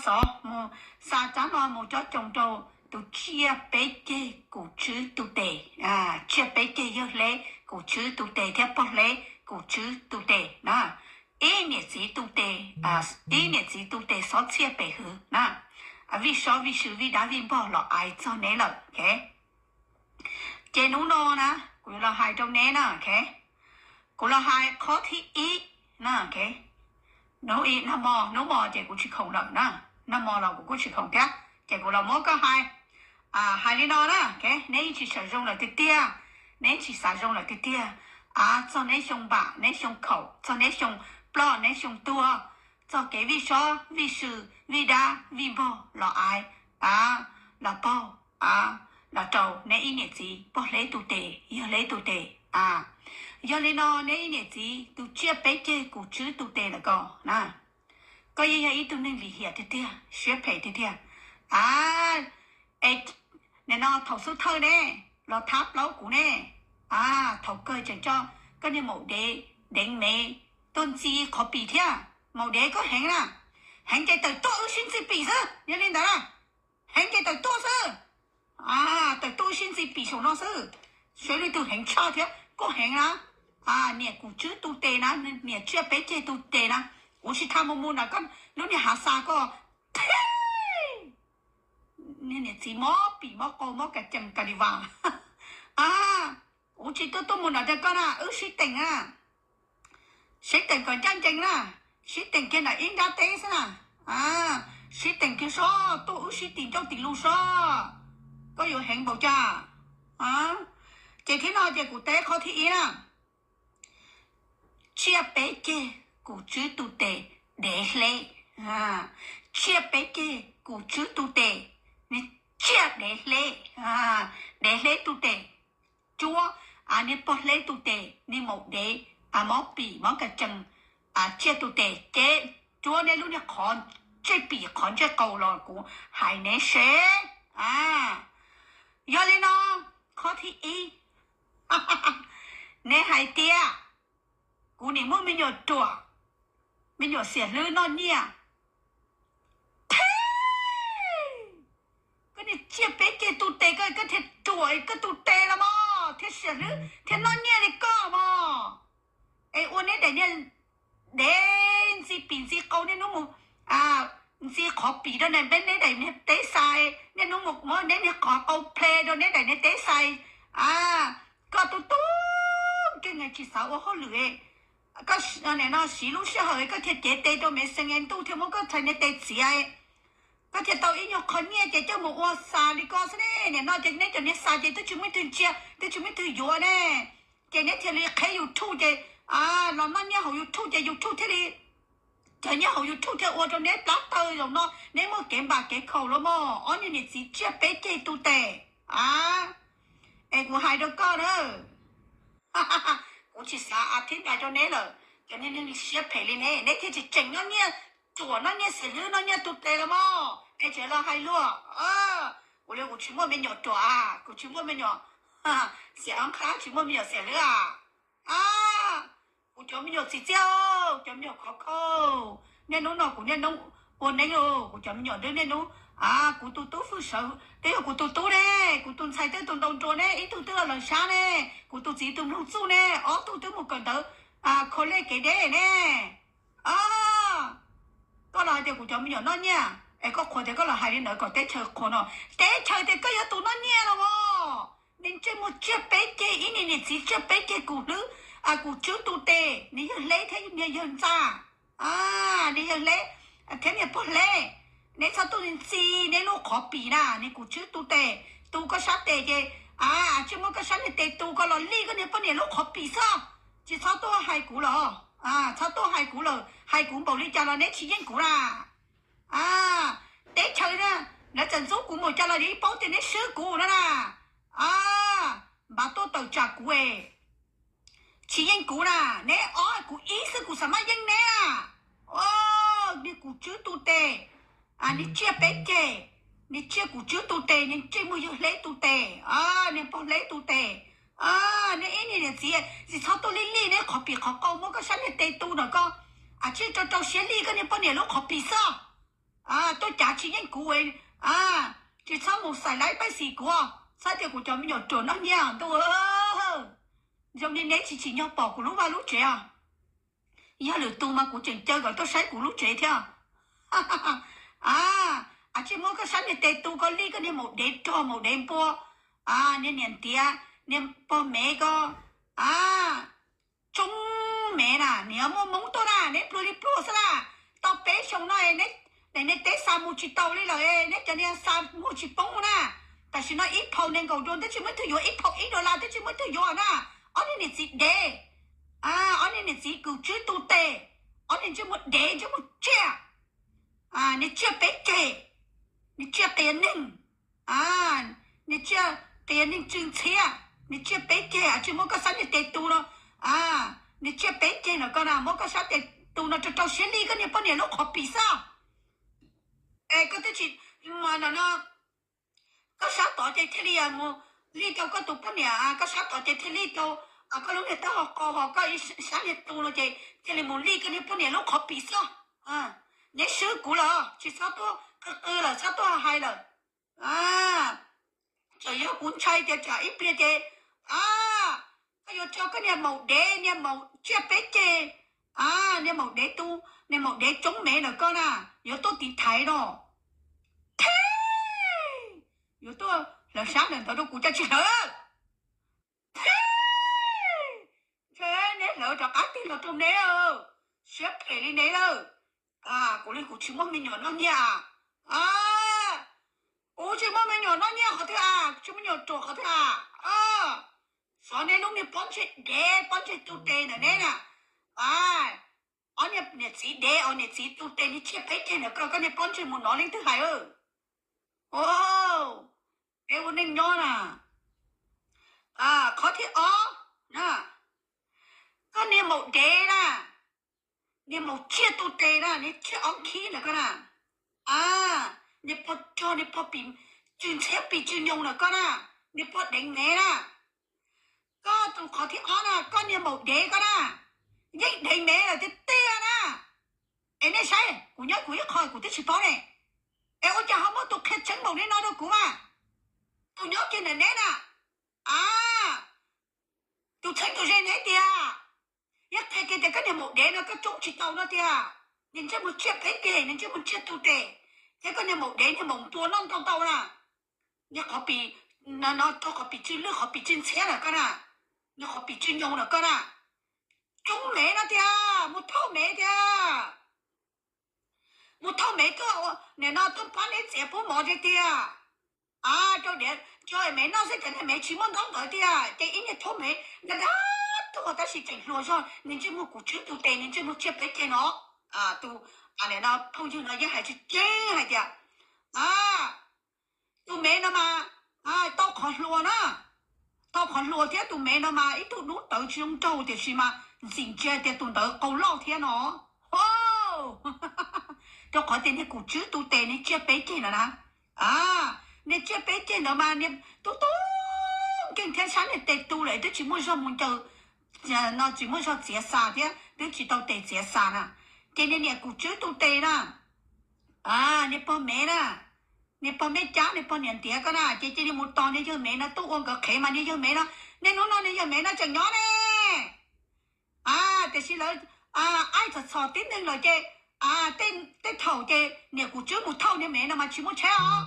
xov mus xa tsab no mus cob coos rau tus tsiaj peb ceg kum tswb tu tes, tsiaj peb ceg yawg hleb kum tswb tu tes thiab pog hleb kum tswb tu tes na. Ib niam txiv tu tes, ib niam txiv tu tes xob txhiaj pem hwv na. Vij Sob, Vij Sw, Vij Dab, Vij Npog los ais txog neb lawm. Ces hnub no na, kuv yuav los hais rau neb na. Kuv los hais qhov thib ib na. Hnub ib, nag hmo, hnub hmo ces kuv tsis khoom lawm na, nag hmo los kuv kuj tsis khoom thiab, ces kuv los muab koj hais, hais li no na. Neb yeej tsis xav zoo lawm tiag tiag, neb tsis xav zoo lawm tiag tiag. Txog neb xyoo npam, neb xyoo khaum, txog neb xyoo ploj, neb xyoo tuag, txog kev Vij Sob, Vij Sw, Vij Dab, Vij Npog los ais, los paug, los rau neb ib niam txiv pog hleb tu tes, yawg hleb tu tes. Yog li no neb ib niam txiv tus tsiaj peb ceg kum tswb tu tes lawm ko na, koj yeej yog ib tug neeg lim hiam tiag tiag, siab phem tiag tiag. Es nim no thaum xub thawj ne, los thab plaub kuv ne, thaum kawg tseem tso koj niag maum dev, deev mev tuaj ntxi qhov pim thiab. Maum dev koj heev na, heev ces tawm tuaj wb sib ntxi pim xwb, yog li ntawd na, heev ces tawm tuaj xwb. Tawm tuaj wb sib ntxi pim saum no xwb. Saib leej twg heev tshaj thiab, koj heev na. Niam kum tswb tu tes na, niam tsiaj peb ceg tu tes na. Kuv tsis tha mus mus nram koj lub niag hav xa koj. Niag niam txiv mob pim mob qau mob kas cees kas li vas. Kuv tsis tuaj tuaj mus nram tiag koj na, wb sib teem na. Sib teem kom ncaj ncees na, sib teem kiag nram ib nrab teb xwb na. Sib teem kiag sob, tuaj wb sib tim ncauj tim lus sob, koj yuav heev npaum cas? Ces thiab no ces kuv teb qhov thib ib na, tsiaj peb ceg kum tswb tu tes, dev hleb. Tsiaj peb ceg kum tswb tu tes, tsiaj dev hleb, dev hleb tu tes. Cuab, niag pog hleb tu tes, niag maum dev, mob pim mob kas cees, tsiaj tu tes ces cuab neb lub niag qhov ntsej pim qhov ntsej qau los kuv hais neb seb. Yog li no, qhov thib ib, neb hais tias kuv nim muaj me nyuam ruam, me nyuam xiam hlwb noj nyiaj. Koj niag tsiaj peb ceg tu tes, koj thiaj ruam koj tu tes los mas thiaj xiam hlwb thiaj noj nyiaj li koj mas. Es ua neb daim niag dev ntxi pim ntxi qau niaj hnub mus ntxi qhov pim rau neb daim niag teb xais, niaj hnub mus muab neb niag qhov qau ple rau neb daim niag teb xais. Koj tu tu kiag nkaus tsis xav ua hauj lwm, koj no siv lub sij hawm koj thiaj cev tes rau Messenger ntuj thiaj muab koj txhais niag tes txiav. Koj thiaj tau ib nyuag qho nyiaj ces coj mus ua xas li koj xwb ne. Nim no ces neb cov niag xas ces twb tsis muaj ib tug ntsia, twb tsis muaj ib tug yuav ne. Ces neb thiaj li qheb YouTube ces los noj nyiaj hauv YouTube ces YouTube thiaj li, cov nyiaj hauv YouTube thiaj ua rau neb plab taw zaum no neb muaj kev npam kev khaum los mas. Ob niag niam txiv tsiaj peb ceg tu tes. Es kuv hais rau koj na, kuv tsis xav a thib nra rau neb lawm, cov niag neeg siab phem li ne, neb thiaj tsis tseem noj nyiaj, ruam noj nyiaj xiam hlwb noj nyiaj tu tes los mas. Es tseem los hais luag, kuv li kuv tsis muaj me nyuam ruam a, kuv tsis muaj me nyuam xiam ob qhab, tsis muaj me nyuam xiam hlwb a. Kuv cov me nyuam txiv txiaj, cov me nyuam khov kho, niaj hnub no kuv niaj hnub ua neeb, kuv cov me nyuam twb niaj hnub, kuv tus tub hwj sawv twb yog kuv tus tub ne, kuv tus ntxhais twb tus ntaus nruas ne, ib tug twb los lawm sab ne, kuv tus txiv tus mloog txuj ne, ob tug twb mus kawm ntawv college kev deb ne. Koj los hais tias kuv cov me nyuam noj nyiaj, es koj qhuas tias koj los hais li ntawd kom teb chaws qhuas no, teb chaws tias koj yog tus noj nyiaj los as. Nws ntsej muag tsiaj peb ceg, ib niag niam txiv tsiaj peb ceg kum hlwb, kum tswb tu tes, nws yawg hleb thiab niag yawg ntxa, niag yawg hleb thiab niag pog hleb. Neb txhob tuaj ntxi neb lub qhov pim na, nws kum tswb tu tes, tu koj sab tes ces, tsiaj muab koj sab niag tes tu koj los lij koj niag poj niam lub qhov pim xwb. Tsis txhob tuaj hais kuv los, txhob tuaj hais kuv lawm, hais kuv npaum li cas los neb tsis yeej kuv na. Teb chaws na, lawv txawm ntxub kuv npaum cas los yeej paub tias neb swb kuv no na. Npaj tuaj tawm tsam kuv es, tsis yeej kuv na, neb ob kuv ib xwb kuv xav maj yeej neb na. Niag kum tswb tu tes, niag tsiaj peb ceg, niag tsiaj kum tswb tu tes, niag ntsej muag yawg hleb tu tes, niag pog hleb tu tes. Neb ib niag niam txiv tsis txhob tuaj lij lij neb qhov pim qhov qau, muab koj sab niag tes tu na koj, tsiaj rau rau siab lij koj niag poj niam lub qhov pim xwb. tuaj cav tsis yeej kuv, tsis txhob mus xais laib paj xis kuv, txhob tias kuv cov me nyuam ruam noj nyiaj ntuj. Zoo li neb tsis tsim nyog pom kuv lub vaj lub tsev os. Yog lwm tus mas kuv tseem caw kom tuaj saib kuv lub tsev thiab. Tsis muab koj sab niag tes tu, koj lij koj niag maum dev rog maum dev npua, niag niam ntiav, niag pog mev ko, tsoob mev na, niag muaj hmoob tuaj na, neb pluag li pluag xwb na. Tau peb xyoo no, neb teb xa mus tsis tau li lawm, neb cov niag xa muag tsis poob na. Tam sim no ib phau nees nkaum dollar twb tsis muaj ib tug yuav, ib phau ib dollar twb tsis muaj ib tug yuav na. Ob niag niam txiv dev, ob niag niam txiv kws tswb tu tes, ob niag ntsej muag dev ntsej muag tsiaj, niag tsiaj peb ceg, niag tsiaj qias neeg, niag tsiaj qias neeg tsw ntxhiab, niag tsiaj peb ceg, tsis muab koj sab niag tes tu no, niag tsiaj peb ceg no koj na, muab koj sab tes tu no rau rau siab lij koj niag poj niam lub qhov pim xwb. Es koj twb tsis, no no, koj sab tod ces thiaj li mus lij rau koj tus poj niam, koj sab tod ces thiaj lij rau koj lub niag taub hau qau, ho koj ib sab niag tu no ces thiaj li mus lij koj niag poj niam lub qhov pim xwb. Neb swb kuv lawm, tsis txhob tuaj qw qw lawm, txhob tuaj hais lawm. Txawm yog kuv ntshai tias tsam ib pliag ces koj yuav tso koj niag maum dev, niag maum tsiaj peb ceg, niag maum dev tu, niag maum dev tsoob mev ntawm koj na, yuav tuaj tiv thaiv no. Thib, yuav tuaj hlawv sab ntawm ntawd rau kuv coj tsis hlawv. Thib, ntshe neb hlawv rov qab tig los rau neb, siab phem li neb lawm. Kuv li kuv tsis muaj me nyuam noj nyiaj, kuv tsis muaj me nyuam noj nyiaj qhov twg, tsis muaj me nyuam ruam qhov twg. Xyov neb lub niag pob ntseg dev pob ntseg tu tes ntawm neb na. Ob niag niam txiv dev, ob niam txiv tu tes, niag tsiaj peb ceg ntawm koj, koj niag pob ntseg mus nov leej twg hais. Peb ua neej nyob na. Qhov thib ob, koj niag maum dev na, niag maum tsiaj tu tes na, niag tsiaj ob khib ntawm koj na, niag pog rog, niag pog pim tsw ntxhiab pim tsw nyoos ntawm koj na, niag pog deev mev na. Koj tus qhov thib ob na, koj niag maum dev koj na, yeej deev mev lawm tiag tiag na. Es nej saib, kuv nyob kuv ib qho kuv twb tsis paub ne. Es ua cas ho muaj tus qhia tseeb npaum li no rau kuv mas? Tus nyob kiag ntawm neb na, tus txheeb tus ze neb tiag. Yeej qhia kiag tias koj niag maum dev no koj tsoob tsis tau no tiag. Niag ntsej muag tsiaj peb ceg, niag ntsej muag tsiaj tu tes, thiab koj niag maum dev niag maum npua noj ntau ntau na. Niag qhov pim, no rau qhov pim tsw lwj, qhov pim tsw ntxhiab lawm koj na, niag qhov pim tsw nyoos lawm koj na. Tsoob mev no tiag, mus thauj mev tiag. Mus thauj mev tuaj, nim no tuaj pab neb txiav pub mov tiag tiag. Rau diav tso mev noj xwb ces niag mev tsis muaj ntaub ntawv tiag, ces ib niag thauj mev nta nta tuaj tab sis tseem hluas zog, niag ntsej muag kuv tswb tu tes, niag ntsej muag tsiaj peb ceg no. Tus, nim no phooj ywg no yeej hais tseeb tseeb hais tias tus mev no mas tau qhov hluas na, tau qhov hluas thiab tus mev no mas ib tug dub tawv tsis zoo nraug tiam sis mas ntxim ntsia tias tus ntawd qau loj thiab no. Rau qhov tias niag kuv tswb tu tes niag tsiaj peb ceg ntawd na, niag tsiaj peb ceg ntawd mas niag tub tub nkeeg thiab sab niag tes tu lawm twb tsis muaj zog mus ncaws, no tsis muaj zog txiav xas thiab twb tsis tau tes txiav xas na. Ces niag niam kuv tswb tu tes na, niag pog mev na, niag pog mej cab, niag pog niam ntiav koj na, ces cia li mus tos niag yawg mev no tuaj ua nkawd qhev mas niag yawg mev no, niaj hnub no niag yawg mev no tseem nyob ne. Tiam sis lawv aib txhom txhom tib neeg lawm ces tej thaum ces niam kuv tswb mus thauj niag mev no mas tsis muaj tsheb os.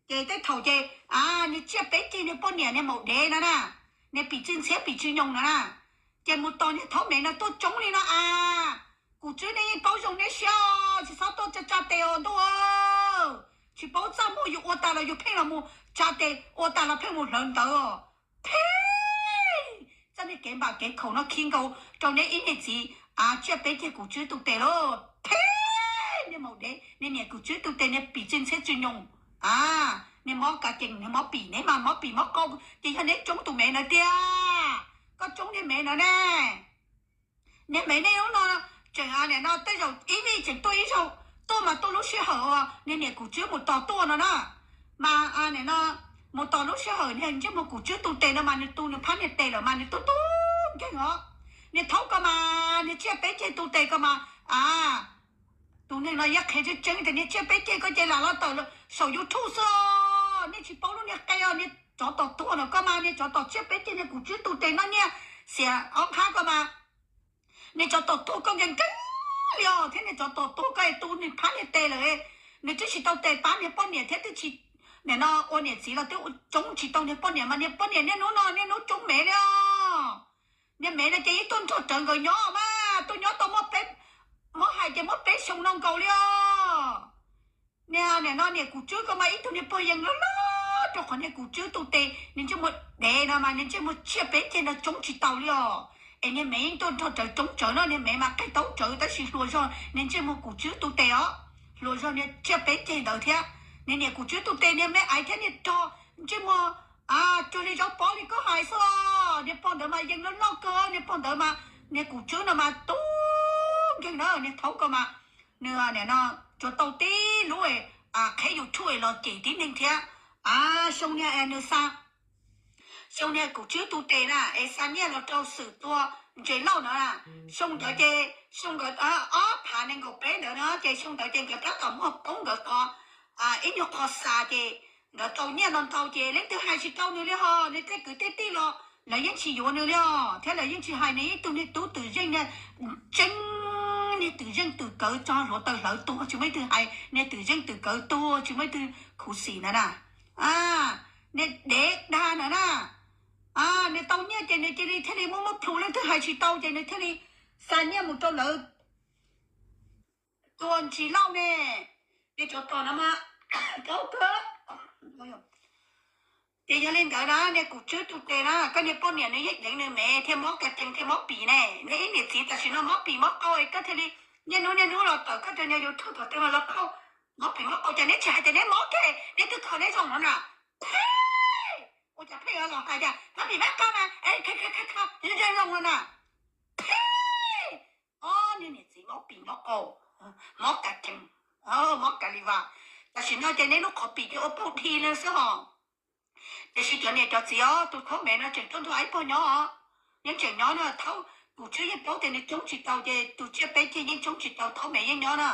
Ces tej thaum ces niag tsiaj peb ceg niag poj niam niag maum dev no na, niag pim tsw ntxhiab pim tsw nyoos no na, ces mus tos niag thaub mev no tuaj tsoob li no a. Kuv tswb nej yeej paub zoo neb siab, tsis txhob tuaj tsa tsa tes os ntuj. Tsis paub txaj muag yus ua tas los yus pheej los mus tsa tes, ua tas los pheej mus hlawv ntawv os. Phib! Txoj niag kev npam kev khaum no khi nkaus rau neb ib niag txiv tsiaj peb ceg kuv tswb tu tes lauj. Phib! Niag maum dev, niag niam kuv tswb tu tes, niag pim tsw ntxhiab tsw nyoos. Niag mob kav cees, niag mob pim, neb mas mob pim mob qau, ces yog neb tsoob tus mev ntawd tiag. Koj tsoob niag mev ntawd ne. Niag mev nej lub no tseem nim no tej zaum ib vij tseem tuaj ib zaug, tuaj mas tuaj lub sij hawm niag niam kuv tswb mus tos tuaj no na. Mas nim no mus tos lub sij hawm niag ntsej muag kuv tswb tu tes no mas nws tu nws phab niag tes lawm mas nws tub tub nkeeg os. Niag thaub ko mas niag tsiaj peb ceg tu tes ko mas a, Tus neeg no yeej qhia tseeb tseeb tias niag tsiaj peb ceg ko ces lam los tawm saum YouTube xwb. Nej tsis paub lub niag qe os, niag tsov tom tuag no koj mas, niag tsov tom tsiaj peb ceg, niag kuv tswb tu tes noj nyiaj xiam ob phab ko mas. Niag tsov tom tuag koj nkees nkees li os, thiab niag tsov tom tuag koj es tu nws phab niag tes lawm, nws twb tsis tau tes pab niag poj niam thiab twb tsis, nim no ua niam txiv los twb coob tsis tau niag poj niam mas niag poj niam niaj hnub no niaj hnub coob mev li os. Niag mev no ces yeej tuaj nrog rawv nkawd nyob mas, tuaj nyob tau muaj peb, muab hais ces muaj peb xyoo no nkaus li os. Niag nim no niam kuv tswb ko mas ib tug niag pog yees loj loj rau qhov niag kuv tswb tu tes, nws ntsej muag dev no mas nws ntsej muag tsiaj peb ceg no coob tsis tau li os. Es niag mev yeej tuaj nrog rawv coob tsawv no, niag mev mas qig taub tsawv tab sis hluas zog niag ntsej muag kuv tswb tu tes os, hluas zog niag tsiaj peb ceg ntawd thiab. Niag niam kuv tswb tu tes niag me aiv thiab niag rog ntsej muag cuag li zaub pob li koj hais xwb os. Niag pog ntawd mas yees loj loj kawg, niag pog ntawd mas, niag kuv tswb no mas tub nkeeg na, niag thaub ko mas nws nim no tsuas tau tib lub qheb YouTube los cem tib neeg thiab. Xyoo niag nws xa, xyoo niag kuv tswb tu tes na es xa nyiaj los rau xwm tua ntses lauj no na. Xyoo ntawd ces xyoo nkawd ob phav nees nkaum peb ntawd no ces xyoo ntawd ces nkawd tab tom muaj poob nkawd qhov ib nyuag qho xa ces nkawd tau nyiaj ntau ntau ces leej twg hais tsis tau nws li ho, nws tej kwv tej tij los lawv yeej tsis yuav nws li os, thiab lawv yeej tsis hais nws ib tug niag tub twm zeej niag tseeb, niag twm zeej twm kawv tso hluav taws hlawv tuag tsis muaj ib tug hais, niag twm zeej twm kawv tuag tsis muaj ib tug khuv xim ntawd na. Niag dev dag ntawd na, nws tau nyiaj ces nws cia li thiaj li muab muab plhu, leej twg hais tsis tau ces nws thiaj li xa nyiaj mus rau lawv tua ntsis lauj ne. Niag tsov tom no mas, ces yog li ntawd na niag kuv tswb tu tes na, koj niag poj niam nws yeej deev nws mev thiaj mob ka cees thiaj mob pim ne. Niag ib niam txiv tam sim no mob pim mob qau es koj thiaj li niaj hnub niaj hnub los tawm koj cov niag YouTube tom tej mas los khauj mob pim mob qau, cas neb tsis hais tias neb mob kiag, neb twb kho neb zoo no na. Ua cas pheej los hais tias mob pim mob qau mas, zoo zoo no na. Ob niag niam txiv mob pim mob qau, mob ka cees, mob ka li vas. Tam sim no ces neb lub qhov pim ces ua paug dhi li xwb hos. Tiam sis cov niam cov txiv os, tus thaub mev no tseem tuaj nrog aib pog nyob os. Yeej tseem nyob na, thaub, kuv tswb yeej paub tias nws coob tsis tau ces tus tsiaj peb ceg yeej coob tsis tau, thaub mev yeej nyob na.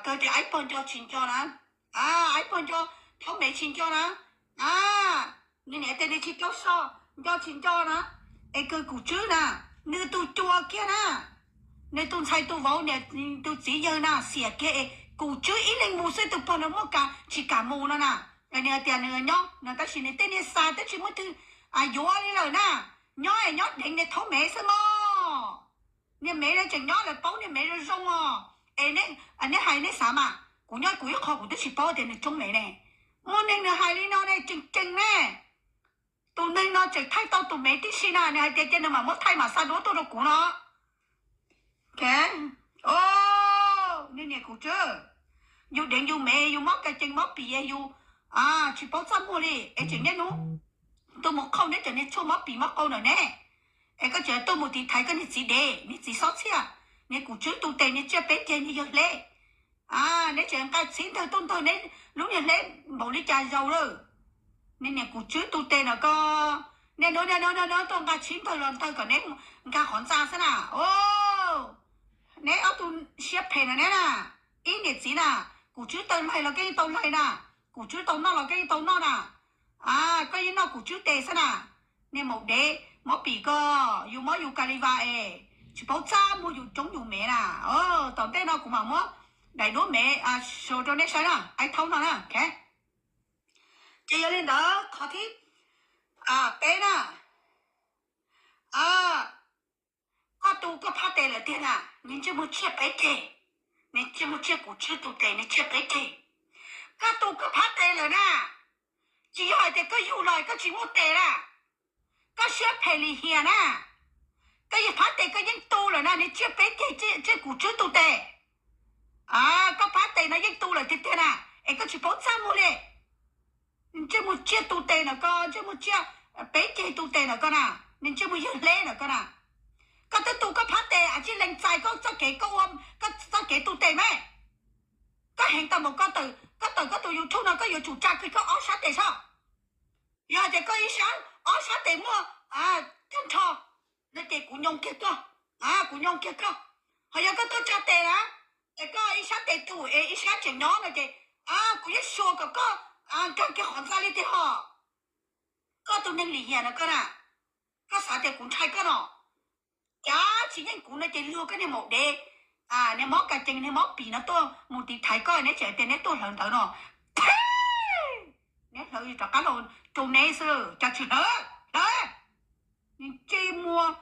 Kawg tias aib pog nco tsis nco na, aib pog nco, thaub mev tsis nco na. Nws niam tias nws tsis tau so, nco tsis nco na. Es kawg kuv tswb na, nws tus cua kiag na, nws tus ntxhais tus vauv niam tus txiv yawg na xiam kiag es kuv tswb ib leeg mus xwb, tus pog no muaj ka tsis kam mus no na. Nws tias nws nyob no tab sis nws tej niag xa twb tsis muaj twg yuav li lawm na. Nyob es nyob deev niag thaub mev xwb mog. Niag mev no tseem nyob lawv paub niag mev zoo zoo os. Es neb hais neb xav mas, kuv nyob kuv ib qho kuv twb tsis paub tias nws tsoob mev ne. Muaj neeg nws hais li no ne, tseem tseem ne. Tus neeg no tseem thaij tau tus mev tib si na, nws hais tias cia nws mam muab thaij mam xa duab tuaj rau kuv no. Niag niam kuv tswb, yus deev yus mev, yus mob ka cees mob pim, yus tsis paub txaj muag li es tseem niaj hnub tuaj mus qhauj neb cov niag tshuaj mob pim mob qau ntawm neb. Es koj tseem tuaj mus tiv thaiv koj niag txiv dev, niag txiv xob txhiaj, niag kuv tswb tu tes, niag tsiaj peb ceg, niag yawg hleb. Neb tseem nqa txhib ntawg tuaj ntawg neb lub niag hleb npaum li cas zaus lawm. Niag niam kuv tswb tu tes no koj, niaj hnub niaj hnub niaj hnub tuaj nqa txhib ntawg los ntawg kom neb nkag qhov ntxa xwb na. Neb ob tug siab phem no neb na, ib niam txiv na, kuv tswb tau laig los koj yeej tau laig na, kuv tswb tau noj los koj yeej tau noj na. Koj yeej noj kuv tswb tes xwb na. Niag maum dev mob pim koj, yus mob yus ka li vas es tsis paub txaj muag, yus tsoob yus mev na. Tom ntej no kuv mam muab daim duab mev show rau neb saib na, aib thaub no na. Ces yog li ntawd qhov thib peb na, koj tu koj phab tes lawm tiag na, nws ntsej muag tsiaj peb ceg, nws ntsej muag tsiaj kuv tswb tu tes, nws tsiaj peb ceg. Koj tu koj phab tes lawm na, tsis yog hais tias koj yug los koj tsis muaj tes na, koj siab phem lim hiam na, koj yog phab tes koj yeej tu lawm na, nws tsiaj peb ceg, tsiaj kuv tswb tu tes. Koj phab tes no yeej tu lawm tiag tiag na, es koj tsis paub txaj muag li. Ntsej muag tsiaj tu tes ntawm koj, ntsej muag tsiaj peb ceg tu tes ntawm koj na, nws ntsej muag yawg hleb ntawm koj na. Koj twb tu koj phab tes, a tsij lees txais koj txoj kev, koj ua koj txoj kev tu tes me. Koj heev tau npaum koj tawm, koj tawm koj tus YouTube no koj yuav tsum tsa kiag koj ob sab tes soj. Yog hais tias koj ib sab, ob sab tes muaj tag nrho no ces kuv nyoo kiag koj, kuv nyoo kiag koj. Ho yog koj tuaj tsa tes na, Es koj ib sab tes tus es ib sab tseem nyob no ces, kuv yeej xyuas kom koj nkag kiag qhov ntxa li tiag ho. Koj tus neeg lim hiam no koj na, koj xav tias kuv ntshai koj no? Cas tsis yeej kuv no ces luag koj niag maum dev, niag mob kas cees niag mob pim no tuaj mus tiv thaiv koj, neb tseem tias neb tuaj hlawv ntawv no. Neb hlawv rov qab los rau neb xwb, cas tsis hlawv, hlawv. Ntsej muag,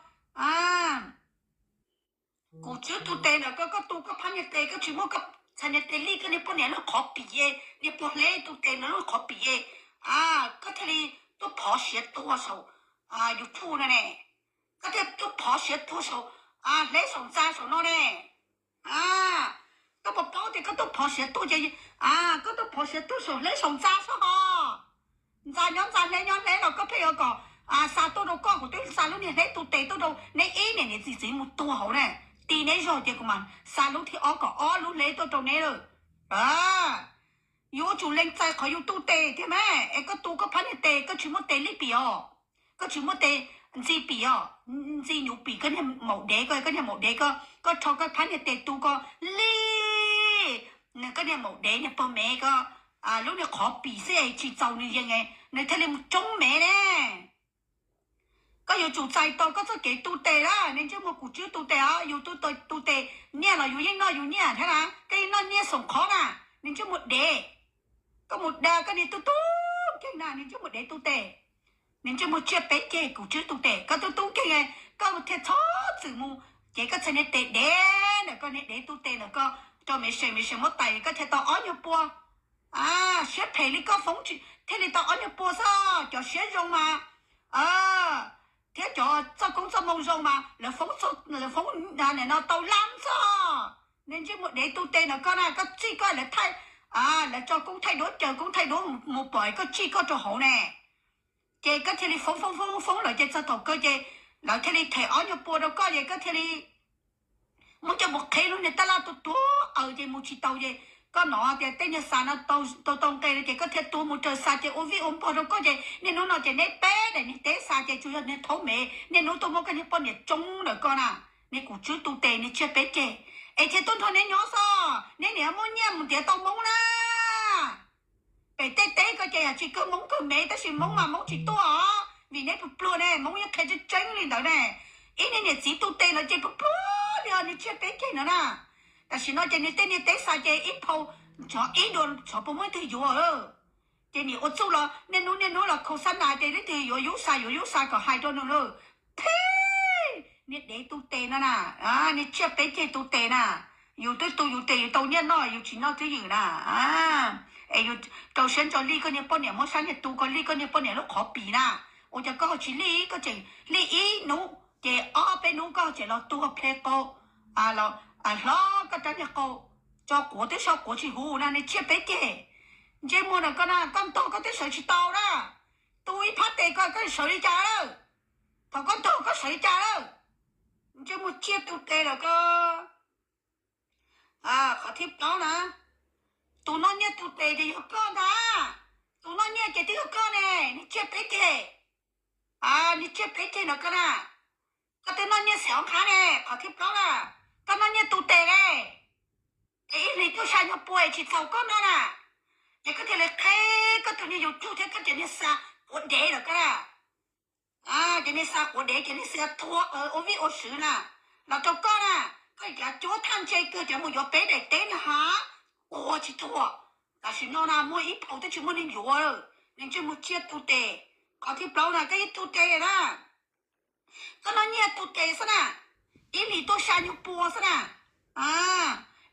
kuv tswb tu tes ntawm koj, koj tu koj phab niag tes, koj tsis muab koj txhais niag tes lij koj niag poj niam lub qhov pim, niag pog hleb tu tes ntawm lub qhov pim, koj thiaj li tuaj phov siav tuag saum YouTube no ne. Koj thiaj tuaj phov siav tuag saum, hleb saum ntxa saum no ne. Koj puas paub tias koj tuaj phov siav tuag ces, koj tuaj phov siav tuag saum hleb saum ntxa xwb ho. Ntxa nyob ntxa hleb nyob hleb los koj pheej yuav kom xa tuaj rau koj, kuv twb xa lub niag hleb tu tes tuaj rau neb ib niam niam txiv txiv mus tuag hauv na. Ti neb zog ces kuv mam xa lub thib ob kom ob lub hleb tuaj rau neb lawm. Yuav tsum lees txais qhov yus tu tes thiab mas, es koj tu koj phab niag tes, koj tsis muaj tes lij pim os, koj tsis muaj tes ntxi pim os, ntxi nyuv pim koj niag maum dev ko, koj niag maum dev ko, koj rho koj phab niag tes tu ko lij koj niag maum dev niag pog mev ko lub niag qhov pim xwb es tsis txaus nws yees, nws thiaj li mus tsoob mev ne. Koj yuav tsum txais tau koj txoj kev tu tes lawm, nws ntsej muag kuv tswb tu tes os, yus tu tes nyiaj los yus yeej noj yus nyiaj thiab na, koj yeej noj nyiaj xoom qhov na, nws ntsej muag dev. Koj mus dag koj niag tub tub nkeeg na, nws ntsej muag dev tu tes. Nws ntsej muag tsiaj peb ceg kuv tswb tu tes, koj tub tub nkeeg, koj thiaj txhob txwm mus, ces koj txhais niag tes dev ntawm koj niag dev tu tes ntawm koj rau mev seem, mev seem muab tais koj thiaj tau ob nyuag pua. Siab phem li koj foob tsis thiaj li tau ob nyuag pua xwb, cov siab zoo mas, thiab cov txoj koob txoj moo zoo mas lawv foob, lawv foob no tau lab xwb. Nws ntsej muag dev tu tes ntawm koj na, koj txij koj lawv thaij, lawv tso koob thaij duab, caw koob thaij duab mus pom koj txij koj rau hauv ne. Ces koj thiaj li foob foob foob foob lawm ces txog thaum kawg ces lawv thiaj li them ob nyuag pua rau koj ces koj thiaj li muab coj mus qheb lub niag tab laj tuag tuag aws ces mus tsis tau ces koj hnov tias tej niag xa no tau tau nqe no ces koj thiaj tuag mus raws xa ces ua vij ua npog rau koj ces niaj hnub no ces neb peb daim niag teb xa ces tsuas yog niag thaub mev niaj hnub tuaj muab koj niag poj niam tsoob ntawm koj na. Niag kuv tswb tu tes niag tsiaj peb ceg, es thiaj tuaj nrog neb nyob xwb, neb niam muaj nyiaj mus ntiav tau Hmoob na. Pem tej teb ko ces yam tsis kawg Hmoob kawg mev tab sis Hmoob mas Hmoob tsis tuaj os, vim neb pluag pluag ne, Hmoob yeej qhia tseeb tseeb li ntawd ne. Ib niag niam txiv tu tes ntawd ces pluag pluag li os, niag tsiaj peb ceg ntawd na. Tam sim no ces niag tej niag teb xa ces ib phau, tsov ib dua tsov puas muaj ib tug yuav. Ces nim ua txuj los niaj hnub niaj hnub los khau xab nas ces leej twg yuav yub xa yuav yub xa kom hais rau nws lawm. Phij, niag dev tu tes no na, niag tsiaj peb ceg tu tes na. Yus twb tu yus tes yus tau nyiaj noj, yus tsis noj twj ywm na. Es yus rau siab ntso lij koj niag poj niam, muab sab niag tu ko lij koj niag poj niam lub qhov pim na. Ua cas koj ho tsis lij, koj tseem lij ib hnub ces ob peb hnub koj tseem los tuag ple qau, hlob koj rab niag qau, tso quav twb so quav tsis huv na, niag tsiaj peb ceg. Ntsej muag na koj na, koj ntog koj twb sawv tsis tau na. Tu ib phab tes ko koj sawv li cas lawm? Thaum koj ntog koj sawv li cas lawm? Ntsej muag tsiaj tu tes lawm koj. Qhov thib plaub na, tus noj nyiaj tu tes ces yog koj ntag. Tus noj nyiaj ces twb yog koj ne, niag tsiaj peb ceg. Niag tsiaj peb ceg no koj na, koj twb noj nyiaj xim ob nqhab ne, qhov thib plaub na, koj noj nyiaj tu tes ne. Es ib hlis tuaj xya nyuag pua es tsis txaus koj noj na, ces koj thiaj li qheb koj tus niag YouTube thiab koj cov niag xa quav dev lawm koj na. Cov niag xa quav dev, cov niag xa thuav ua vij ua sw na, los rau koj na, koj cov cuab thaj ntse kawg cov mus yuav peb daim teb na ha, quav tsis thuam. Tam sim no na muaj ib phau twb tsis muaj neeg yuav lawm, nws ntsej muag tsiaj tu tes. Qhov thib plaub na koj yeej tu tes na. Koj noj nyiaj tu tes xwb na, ib hlis tuaj xya nyuag pua xwb na.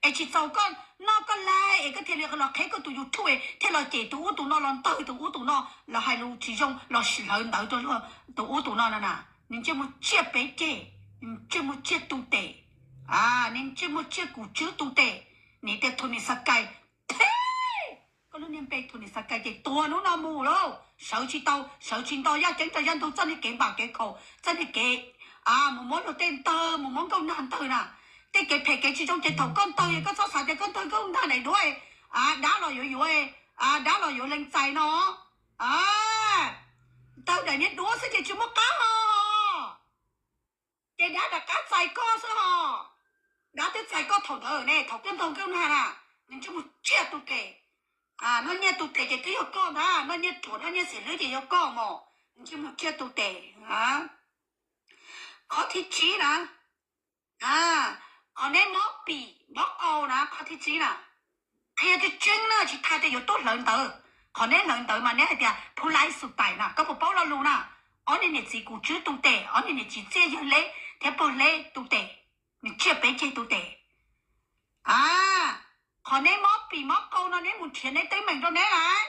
Es tsis txaus koj noj koj laig es koj thiaj li los qheb koj tus YouTube thiaj los cem tus ub tus no los ntawg tus ub tus no los hais lus tsis zoo los hlawv ntawv rau tus ub tus no no na. Nws ntsej muag tsiaj peb ceg, nws ntsej muag tsiaj tu tes, nws ntsej muag tsiaj kuv tswb tu tes. Niam tias Thus Nis Xas Kais, koj lub niag npe Thus Nis Xas Kais ces tuag hnub no mus lauj. Sawv tsis tau, sawv tsis nto yaj ceeb rau yaj ntug, txoj niag kev npam kev khaum, txoj niag kev mus muab luag tej ntawg mus muab nkauj nag ntawg na. Tej kev phem kev tsis zoo ces thaum koj ntawg koj txhob xav tias koj ntawg nkauj nag daim duab, dab los yuav yuav, dab los yuav lees txais no. Ntawg daim niag duab xwb ces tsis muaj qab ho, ces dab rov qab txais koj xwb ho. Dab twb txais koj thaum ntawd ne, thaum koj ntaug nkauj nag na, nws ntsej muag tsiaj tu tes. Noj nyiaj tu tes ces twb yog koj ntag, noj nyiaj ruam noj nyiaj xiam lwb ces yog koj mos, ntsej muag tsiaj tu tes. Qhov thib tsib na, qhov neb mob pim mob qau na, qhov thib tsib na, qhia tseeb tseeb na, tsis tas tias yuav tuaj hlawv ntawv. Qhov neb hlawv ntawv mas neb hais tias phu lai xu tais na, koj puas paub lo lus na? Ob niag niam txiv kuv tswb tu tes, ob niag niam txiv txiaj yawg leb thiab pog leb tu tes, nws tsiaj peb ceg tu tes. A, qhov neb mob pim mob qau no neb mus nrhiav neb teeb meem rau neb lawm.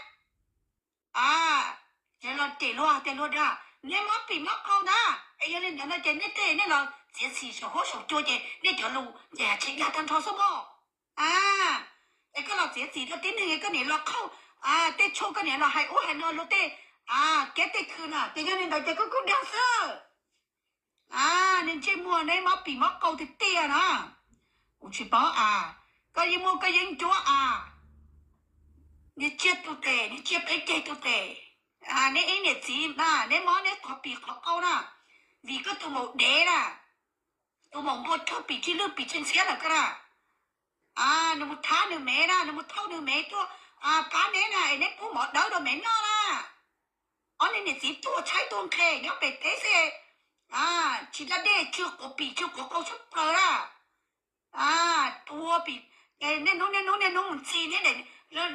A, ces los cem luag tias luag dag neb mob pim mob qau ntag. Es yog li ntawd no ces nej tej nej los txiav txim saum huab saum cua ces nej cov lus ces tsis dag tag nrho xwb mog. A, es koj los txiav txim rau tib neeg, koj niam los qhauj tej tshuaj, koj niam los hais ub hais no luag tej kiab tej khw na, ces yog li ntawd ces koj kuj dag xwb. A, niag ntsej muag neb mob pim mob qau tiag tiag na. Kuv tsis paub a, koj yeej muaj koj yeeb ncuab a. Niag tsiaj tu tes, niag tsiaj peb ceg tu tes. Neb ib niam txiv na, neb mob neb qhov pim qhov qau na, vim koj tus maum dev na, tus maum npua rog pim tswj lwj pim tswj ntxhiab lawm koj na. Nws mus thab nws mev na, nws mus thauj nws mev tuaj pab neb na, es neb pub mov dawb rau mev noj na. Ob niag niam txiv tuag tshaib tuag nqhis nyob pem teb xwb, tsis da dej, tsw quav pim tsw quav qau tshaj plaws na. Tua pim, niaj hnub niaj hnub niaj hnub mus ntxi neb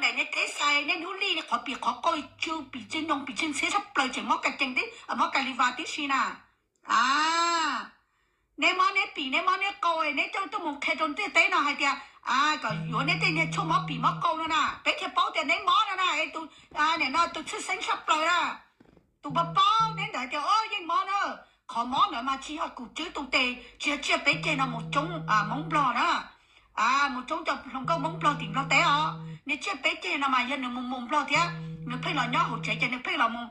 daim niag teb xais, niaj hnub lij qhov pim qhov qau, tsw pim tsw nyoog pim tsw ntxhiab tshaj plaws, tseem mob kas cees tib, mob kas li vas tib si na. A, neb mob neb pim neb mob neb qau, neb coj tuaj mus qhia rau ntiaj teb no hais tias kom yuav neb tej niag tshuaj mob pim mob qau no na, peb thiaj paub tias neb mob no na. Tus, nim no tus tshwj xeeb tshaj plaws na, tus paub paub neb ntawd tias o yeej mob na. Qhov mob ntawd mas tsis yog kuv tswb tu tes, tsis yog tsiaj peb ceg no mus coob Hmoob Nplog na, mus coob cov hluas nkauj Hmoob Nplog tim Nplog teb os. Niag tsiaj peb ceg no mas yog nws mus mus Nplog thiab, nws pheej los nyob hauv tsev ces nws pheej los mus,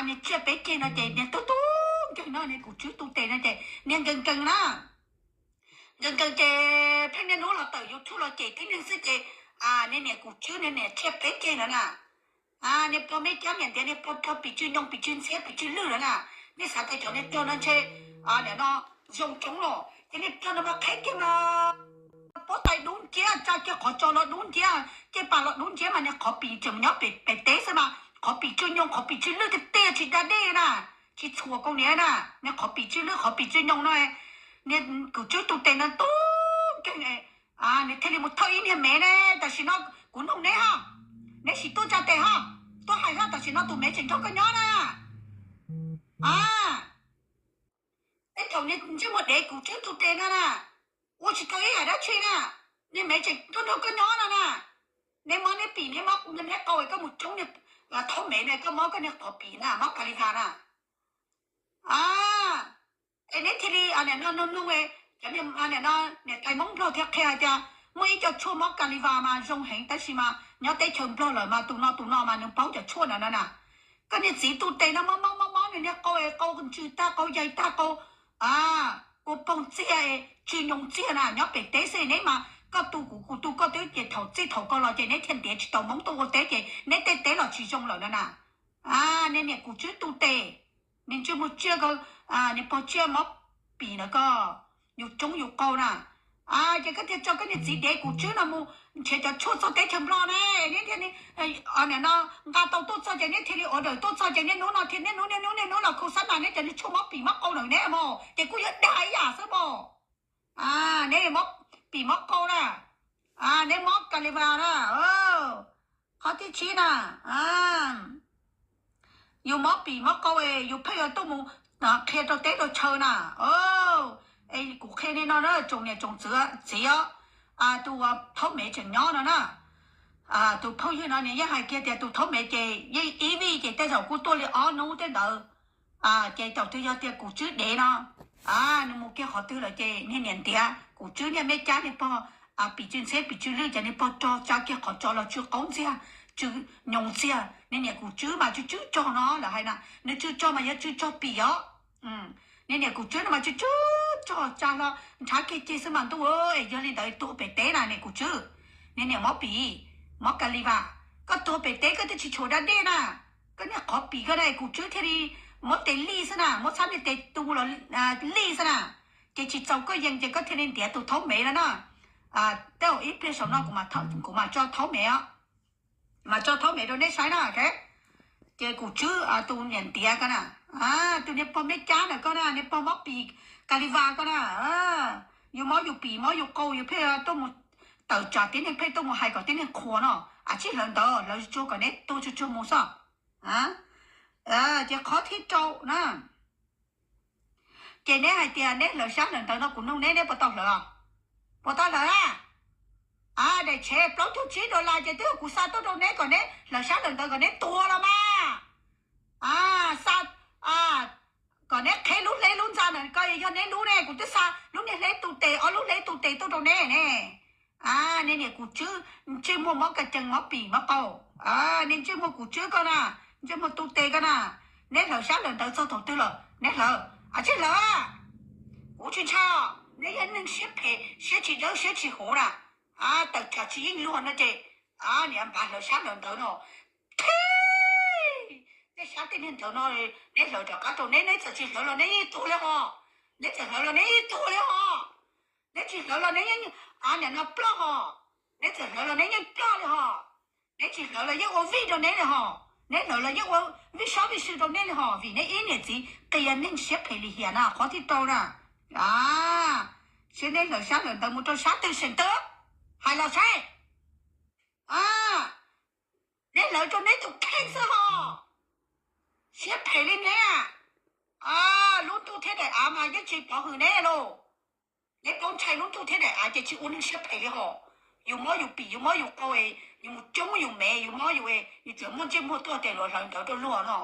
niag tsiaj peb ceg no ces niag tub tub nkeeg no, niag kuv tswb tu tes no ces niag nkees nkees na. Nkees nkees ces pheej niaj hnub los tawm YouTube los cem tib neeg xwb ces niag niam kuv tswb niag niam tsiaj peb ceg no na. Niag pog meb cab niam ntiav niag pog rog pim tsw nyoog pim tsw ntxhiab pim tsw lwj lawm na. Nej xav tias cov niag rog no ntshe nim no zoo coob los ces niag rog no mas qheb kiag no puab tais dub nciab, tsa kiag qhov tso los dub nciab, cej pas los dub nciab mas niag qhov pim tseem nyob pem teb xwb mas qhov pim tsw nyoog qhov pim tsw lwj tiag tiag tsis da dej na, tsis txhuam kaus hniav na, niag qhov pim tsw lwj qhov pim tsw nyoog no. Niag kuv tswb tu tes no tub nkeeg, nws thiaj li mus thauj ib niag mev ne. Tam sim no kuv nug neb hab, neb sim tuaj tsa tes hab, tuaj hais hab, tam sim no tus mev tseem nrog koj nyob na. A, teb thaum niag ntsej muag dev kuv tswb tu tes no na, ua tsis tau ib yam dab tsi na, niag mev tseem tuaj nrog koj nyob no na. Neb mob neb pim neb mob neb qau, koj mus coob niag thaub mev na, koj mob koj niag qhov pim na, mob kas li vas na. A, es neb thiaj li nim no nug nug, cov niam no niam tais Hmoob Nplog thiaj qhia hais tias muaj ib co tshuaj mob kas li vas mas zoo heev tab sis mas nyob teb chaws Nplog lawm mas tus no tus no mas nws paub cov tshuaj ntawd no na. Koj niag txiv tu tes no mob mob mob mob nws niag qau, qau ntsws tag qau yais tag qau, a, ua poog txiag, tsw nyoog txiag na, nyob pem teb xwb neb mas koj tu kuv kuv tu koj twb ces thaum txij thaum ko los ces neb thiaj ntiav tsis tau Hmoob tuaj ua teb ces neb tej teb los tsis zoo lawm no na. A, niag niam kuv tswb tu tes, niag ntsej muag tsiaj ko, niag pog tsiaj mob pim ntawd ko, yus coob yus qau na. A, ces koj thiaj tso koj niag txiv dev kuv tswb no mus nrhiav cov tshuaj txog teb chaws Nplog ne, neb thiaj li, nim no nqa tau tuaj txog ces neb thiaj li order tuaj txog ces niaj hnub no thiaj niaj hnub niaj hnub niaj hnub los khu xab nas neb cov niag tshuaj mob pim mob qau ntawm neb mog, ces kuj yog dag ib yam xwb mog. A, neb mob pim mob qau na, a, neb mob kas li vas na. Qhov thib tsib na, yus mob pim mob qau es yus pheej yuav tuaj mus qhia rau teb rau chaw na. Es kuv qhia nej no na tsoom niam tsoom txiv os, tus thaub mev tseem nyob no na, tus phooj ywg no nws yeej hais kiag tias tus thaub mev ces yeej ib vij ces tej zaum kuj tuaj li ob hnub tej ntawd. Ces thaum twg yog tias kuv tswb dev no, nws mus kiag qhov twg lawm ces niag niam ntiav kuv tswb niag mej cab niag pog pim tsw ntxhiab pim tsw lwj ces niag pog rog tsa kiag qhov tso los tsw qaub ntxiag, tsw nyoos ntxiag. Niag niam kuv tswb mas tsw tsw tsog no lawm hais na, nws tsw tsog mas yog tsw tsog pim os. Niag niam kuv tswb no mas tsw tsw tsog tsa hlo nrhav kiag ceg xwb mas ntuj, yog li ntawd tuag pem teb na niam kuv tswb. Niag niam mob pim, mob kas li vas, koj tuag pem teb koj twb tsis tshuav da dej na. Koj niag qhov pim koj na kuv tswb thiaj li muab tes lij xwb na, muab txhab niag tes tu los lij xwb na. Ces tsis txaus koj yees ces koj thiaj li ntiav tus thaub mev no na. Tej zaum ib pliag saum no kuv mam tso thaub mev os, mam tso thaub mev rau neb saib na. Ces kuv tswb tus niam ntiav ko na, tus niag pog meb cab ntawm ko na, niag pog mob pim ka li vas ko na, yus mob yus pim mob yus qau yus pheej tuaj mus tawm tsam tib neeg pheej tuaj mus hais kom tib neeg qhuas no. Ab, tsis hlawv ntawd, hlawv tsuag kom neb tuag tsuag tsuag mus xwb. Ces qhov thib rau na, ces neb hais tias neb hlawv sab hlawv ntawv no kuv nug neb, neb puas tau hlawv? Puas tau hlawv a? Daim tshev plaub caug tsib dollar ces twb yog kuv xa tuaj rau neb kom neb hlawv sab hlawv ntawv kom neb tuag los mas. Xa kom neb qheb lub hleb lub ntxa ntawm ko yog neb lub ne, kuv twb xa lub niag hleb tu tes, ob lub hleb tu tes tuaj rau neb ne. Nej niam kuv tswb ntsej muag mob ka cees mob pim mob qau, nej ntsej muag kuv tswb ko na, ntsej muag tu tes ko na, neb hlawv sab hlawv ntawv txog thaum twg lawm neb hlawv? Ab, tsis hlawv. Kuv tsis ntshai, neb yog neeg siab phem siab tsis dawb siab tsis huv na. Tawm tsam tsis yeej luag no ces niam npawg hlawv sab hlawv ntawv no, thib, tej sab tej niag ntawv no neb hlawv rov qab rau neb, neb txawm tsis hlawv los neb yeej tuag li hos. Neb txawm hlawv los neb yeej tuag li hos. Neb tsis hlawv los neb yeej, niam no ploj hos. Neb txawm hlawv los neb yeej ploj li hos. Neb tsis hlawv los yeej ua vij rau neb li hos. Neb hlawv los yeej ua vij sob vij sw rau neb li hos, vim neb ib niam txiv qias neeg siab phem lim hiam na, qhov thib rau na. Seb neb hlawv sab hlawv ntawv mus rau sab twg seem twg, hais los saib. Neb hlawv rau neb tus kheej xwb hos. Siab phem li neb, lub ntuj thiab daim av mas yeej tsis pov hwm neb lauj. Neb paub ntshai lub ntuj thiab daim av ces tsis ua neeg siab phem li hos. Yus mob yus pim yus mob yus qau, yus mus coob yus mev yus mob yus, yus tseem muaj ntsej muag tuaj tias luag hlawv ntawv rau luag no.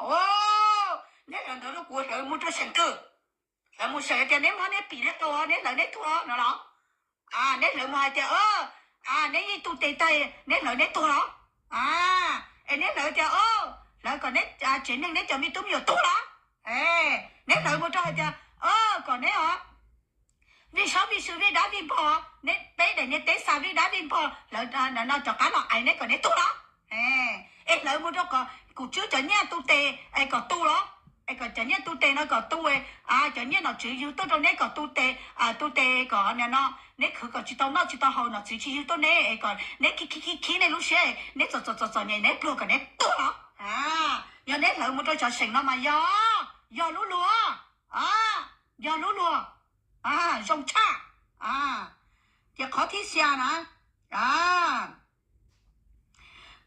Neb hlawv ntawv rau kuv hlawv mus rau seem twg? Hlawv mus seem tias neb mob neb pim neb qau neb hlawv neb tuag no los? Neb hlawv mus hais tias neb yeej tu tes tag, neb hlawv neb tuag los? Es neb hlawv tias hlawv kom neb tsev neeg neb cov me tub me nyuam tuag los? Neb hlawv mus rau hais tias kom neb vij sob vij sw vij dab vij npog, neb peb daim niag teb xa vij dab vij npog, hlawv no rov qab los aiv neb kom neb tuag los? Es hlawv mus rau kom kuv tswb cov nyiaj tu tes es kom tu los? Es kom cov nyiaj tu tes no kom tu, cov nyiaj nom tswv yug tuaj rau neb kom tu tes, tu tes kom no neb khwv kom tsis tau noj tsis tau haus, nom tswv tsis yug tuaj neb es kom neb khib khib khib nej lub siab, neb txom txom txom txom nyem neb pluag kom neb tuag los? Yog neb hlawv mus rau cov seem no mas yog, yog lub luag, yog lub luag zoo tshaj. Ces qhov thib xya na,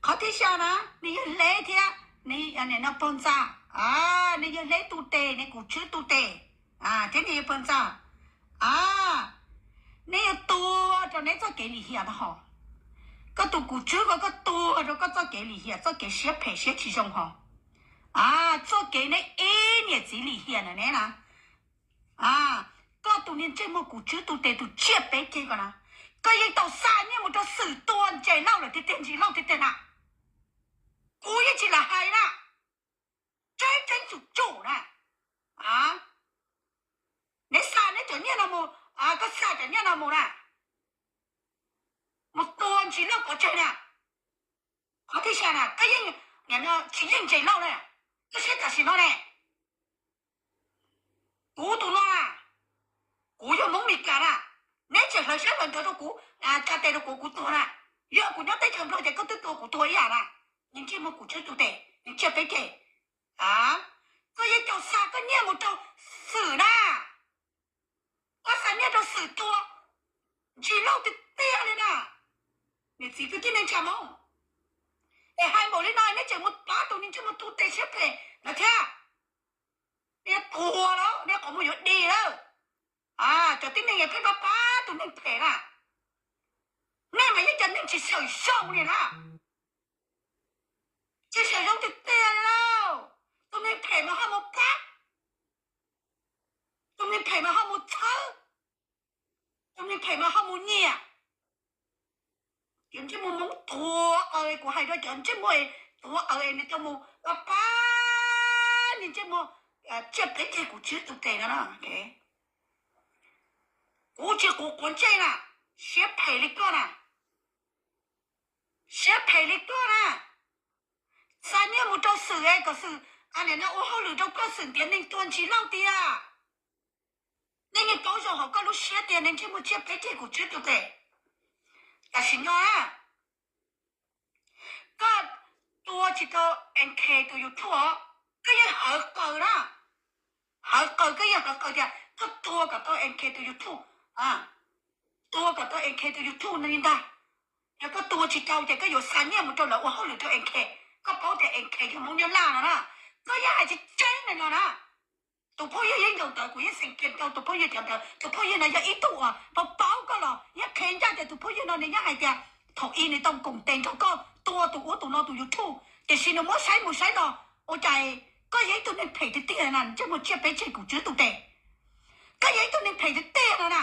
qhov thib xya na, nws yog hleb thiab, nws no pog ntxa, nws yog hleb tu tes, nws kuv tswb tu tes, thiab nws yog pog ntxa. Neb yuav tuag rau neb txoj kev lim hiam no hos. Koj tus kuv tswb ko koj tuag rau koj txoj kev lim hiam txoj kev siab phem siab tsis zoo hos. Txoj kev neb ib niam txiv lim hiam na neb na. Koj tus niag ntsej muag kuv tswb tu tes tus tsiaj peb ceg ko na, koj yeej tau xa nyiaj mus rau Xwm tua Ntsis Lauj lawm tiag tiag, Ntsis Lauj tiag tiag na. Kuv yeej tsis lam hais na, tseeb tseeb tsum tsum na. Neb xa neb cov nyiaj no mus, koj xa cov nyiaj no mus na, mus tua Ntsis Lauj pov tseg na. Qhov thib xya na, koj yeej, tsis yeej Ntsis Lauj na, koj siab tam sim no ne. Kuv tus no na, kuv yog Hmoob Mes Kas na, neb tseem hlawv siab hlawv ntsws rau kuv, tsa tes rau kuv, kuv tuag na. Yog kuv nyob teb chaws Nplog ces koj twb tua kuv tuag ib yam na. Nws ntsej muag kuv tswb tu tes, nws tsiaj peb ceg. Koj yeej tau xa koj nyiaj mus rau Xwm na, koj xa nyiaj rau Xwm tua Ntsis Lauj tiag tiag li na. Niam txiv kwv tij neej tsa Hmoob, es hais npaum li no neb tseem mus pab tus niag ntsej muag tu tes siab phem no thiab. Neb tuag lawm, neb qhov muag yuav dig lawm. Cov tib neeg pheej pab pab tus neeg phem na, nej mas yeej cov neeg tsis xyaw zoo li na. Tsis xyaw zoo tiag tiag li lauj. Tus neeg phem mas ho mus pab, tus neeg phem mas ho mus txhawb, tus neeg phem mas ho mus nyiam. Cov ntsej muag Hmoob tuag aws, kuv hais rau cov ntsej muag tuag aws, nws tau mus pab pab niag ntsej muag tsiaj peb ceg kuv tswb tu tes no na. Kuv tsis quav quav ntsej na, siab phem li koj na, siab phem li koj na. Xa nyiaj mus rau Xwm es kom Xwm, nim no ua hauj lwm rau koj, Xwm ntiav neeg tua Ntsis Lauj tiag. Nej paub zoo hauv koj lub siab tias nej ntsej muag tsiaj peb ceg kuv tswb tus tes. Tam sim no na, koj tua tsis tau N K tus YouTube os, koj yeej hawv qawg na. Hawv qawg, koj yeej hawv qawg tias koj tua kom tau N K tus YouTube. Tua kom tau N K tus YouTube no li ntag. Yog koj tua tsis tau ces koj yuav xa nyiaj mus rau lawv ua hauj lwm rau N K. Koj paub tias N K yog Hmoob Nyab Laj no na. Koj yeej hais tseeb tseeb li no na. Tus phooj ywg yeej ntaus ntawv, kuv yeej xeem kiag rau tus phooj ywg tias ntawd, tus phooj ywg no yog ib tug uas paub paub koj los yeej qhia ncaj tias tus phooj ywg no nws yeej hais tias thaum ub nws tau koom tes nrog koj tua tus ub tus no tus YouTube, tiam sis nws muab saib mus saib los ua cas koj yog ib tug neeg phem tiag tiag na, ntsej muag tsiaj peb ceg kuv tswb tus tes. Koj yog ib tug neeg phem tiag tiag no na.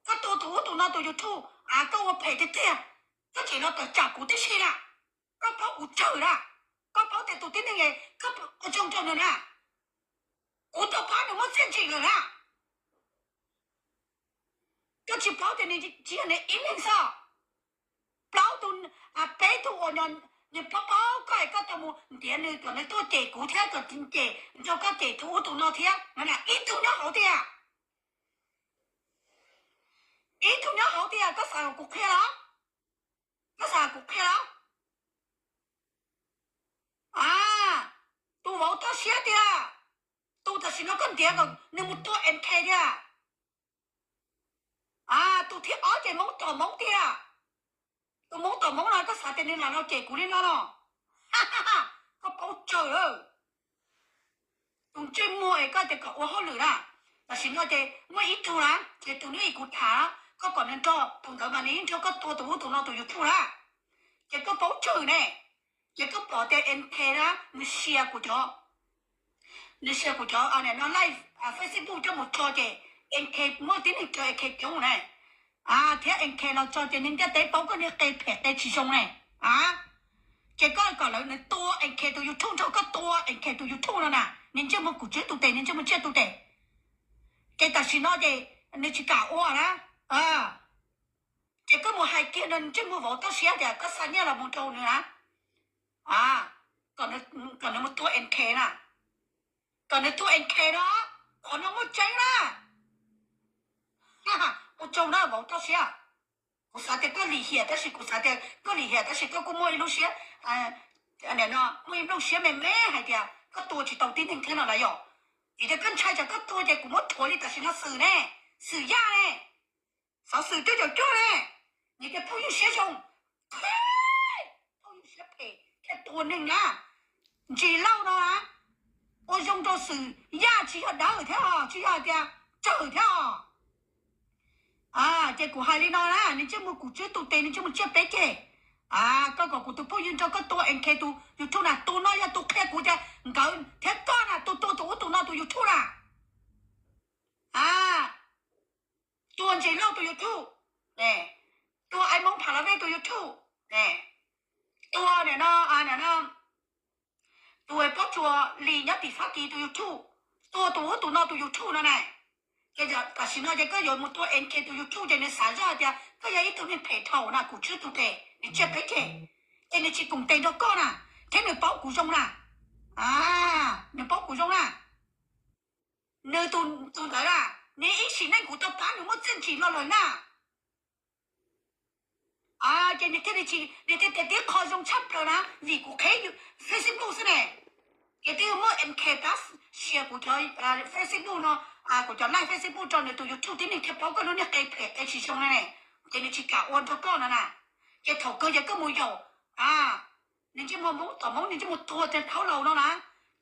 Koj tua tus ub tus no tus YouTube, a koj ua phem tiag tiag. Koj tseem los tawm tsam kuv tib si na. Koj paub kuv tsawg na. Koj paub tias tus tib neeg, koj ua zoo rau nws na. Kuv tau pab nws muaj txiaj ntsig lawm na. Koj tsis paub tias nws tsis yog nws ib leeg xwb. Plaub tug, peb tug uas nws paub paub koj es koj tau mus ntiav nws kom nws tuaj cem kuv thiab kom cem nrog koj cem tus ub tus no thiab no na, ib tug nyob hauv tiag. Ib tug nyob hauv tiag, koj xav kuv qhia los? Koj xav kuv qhia los? A, tus vauv toj siab tiag, tus tam sim no koj ntiav kom nws mus tua N K tiag. A, tus thib ob ces Hmoob tom Hmoob tiag. Tus Hmoob tom Hmoob no koj xav tias nws lam los cem kuv li no los? Koj paub tsawg lawm. Tus ntsej muag es koj tias kom ua hauj lwm na, tam sim no ces muaj ib tug na, ces tus nws kuv tham, koj kom nws nrog tus ntawd mas nws yeej nrog koj tua tus ub tus no tus YouTube na. Ces koj paub tsawg ne, ces koj pom tias N K na, nws share kuv cov, nws share kuv cov no live Facebook coj mus tso ces N K muaj tib neeg tso N K coob ne, thiab N K los tso ces neeg ntiaj teb paub koj niag qe phem qe tsis zoo ne. A, ces koj kom lawv nws tua N K tus YouTube nrog koj tua N K tus YouTube no na, nws ntsej muag kuv tswb tus tes, nws ntsej muag tsiaj tus tes. Ces tam sim no ces nws tsis kam ua na. Ces koj mus hais kiag nws ntsej muag vauv toj siab tias koj xa nyiaj los mus rau nws na, kom nws mus tua N K na, kom nws tua N K no, qhov no muaj tseeb na. Ua tsaug na vauv toj siab. Kuv xav tias koj lim hiam tab sis kuv xav tias koj lim hiam tab sis koj kuj muaj ib lub siab, muaj ib lub siab me me hais tias koj tua tsis tau tib neeg thiab no lawm yom. Vim tias koj ntshai tsam koj tua ces kuv muab rhuav li tam sim no xwm ne, xwm Yaj ne, xov xwm cuaj caum cuaj ne, nws tias phooj ywg siab zoo, phooj ywg siab phem thiaj tua neeg na. Ntsis Lauj no na, ua zoo rau xwm Yaj tsis yog dawb thiab os, tsis yog hais tias tsawg thiab os. Ces kuv hais li no na, nws ntsej muag kuv tswb tus tes, nws ntsej muag tsiaj peb ceg. Koj kom kuv tus phooj ywg nrog koj tua N K tus YouTube na, tus no yog tus qhia kuv tias nkawd thiab koj na tus tua tus ub tus no tus YouTube na. Tua Ntsis Lauj tus YouTube, tua Ai Moob Pha La Vej tus YouTube, tua tus Pob Tsuas Lis nyob tim Fab Kis tus YouTube, tua tus ub tus no tus YouTube no na. Ces tam sim no ces koj yuav mus tua N K tus YouTube ces nws xav zoj tias koj yog ib tug neeg phem dhau na, kuv tswb tus tes, nws tsiaj peb ceg, ces nws tsis koom tes nrog koj na, thiab nws paub kuv zoo na. Nws paub kuv zoo na. Nws tus ntawd na, nws ib sim neej kuv tau pab nws muaj txiaj ntsig los lawm na. Ces nws thiaj li tsis, nws thiaj tias tib qho zoo tshaj plaws na, vim kuv qheb Facebook xwb ne. Ces twb muaj N K pab share kuv cov Facebook no, kuv cov live Facebook rau nws tus YouTube, tib neeg thiaj paub koj lub niag qe phem qe tsis zoo ne. Ces nws tsis kam ua nrog koj no na. Ces thaum kawg ces koj mus yaum nws ntsej muag Hmoob tom Hmoob, nws ntsej muag tuag tias khaub laus no na,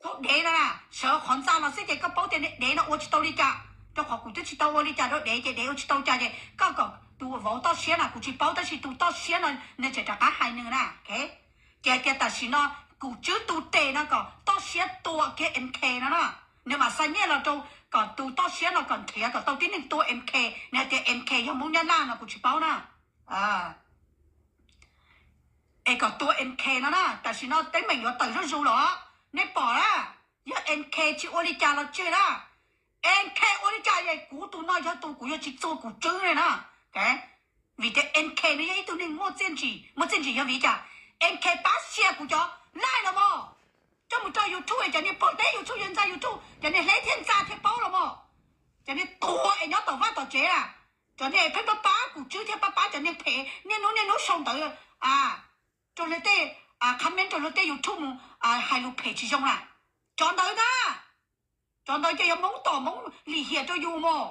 khaub dev no na, sawv qhov ntxa los xwb ces koj paub tias dev no ua tsis tau li cas. Rau qhov kuv twb tsis tau ua li cas rau dev ces dev ua tsis tau cas ces koj kom tus vauv toj siab na, kuv tsis paub tab sis tus toj siab no nws tseem rov qab hais nws na. Ces tias tam sim no kuv tswb tus tes no kom toj siab tua kiag N K no na, nws mam xa nyiaj los rau kom tus toj siab no kom nrhiav kom tau tib neeg tua N K, nws hais tias N K yog Hmoob Nyab Laj no kuv tsis paub na. Es kom tua N K no na, tam sim no teeb meem yuav tawm zuj zus los, nej pom na, yog N K tsis ua li cas los tseg na. N K ua li cas es kuv tus no yog tus kuv yuav tsis txuag kuv tswb li na. Vim tias N K nws yog ib tug neeg muaj txiaj ntsig, muaj txiaj ntsig yog vim cas N K pab share kuv cov live los mog, coj mus rau YouTube, cov niag pog teb YouTube, yawg ntxa YouTube, cov niag hleb thiab ntxa thiaj paub los mog. Cov niag tuag es nyob tom vaj tom tsev na, cov niag pheej pab pab Kuv Tswb thiab pab pab cov niag phem niaj hnub niaj hnub sau ntawv rau luag tej, comment rau luag tej YouTube mus hais lus phem tsis zoo na. Cov ntawd na, cov ntawd ces yog Hmoob tom Hmoob lim hiam rau yus mog.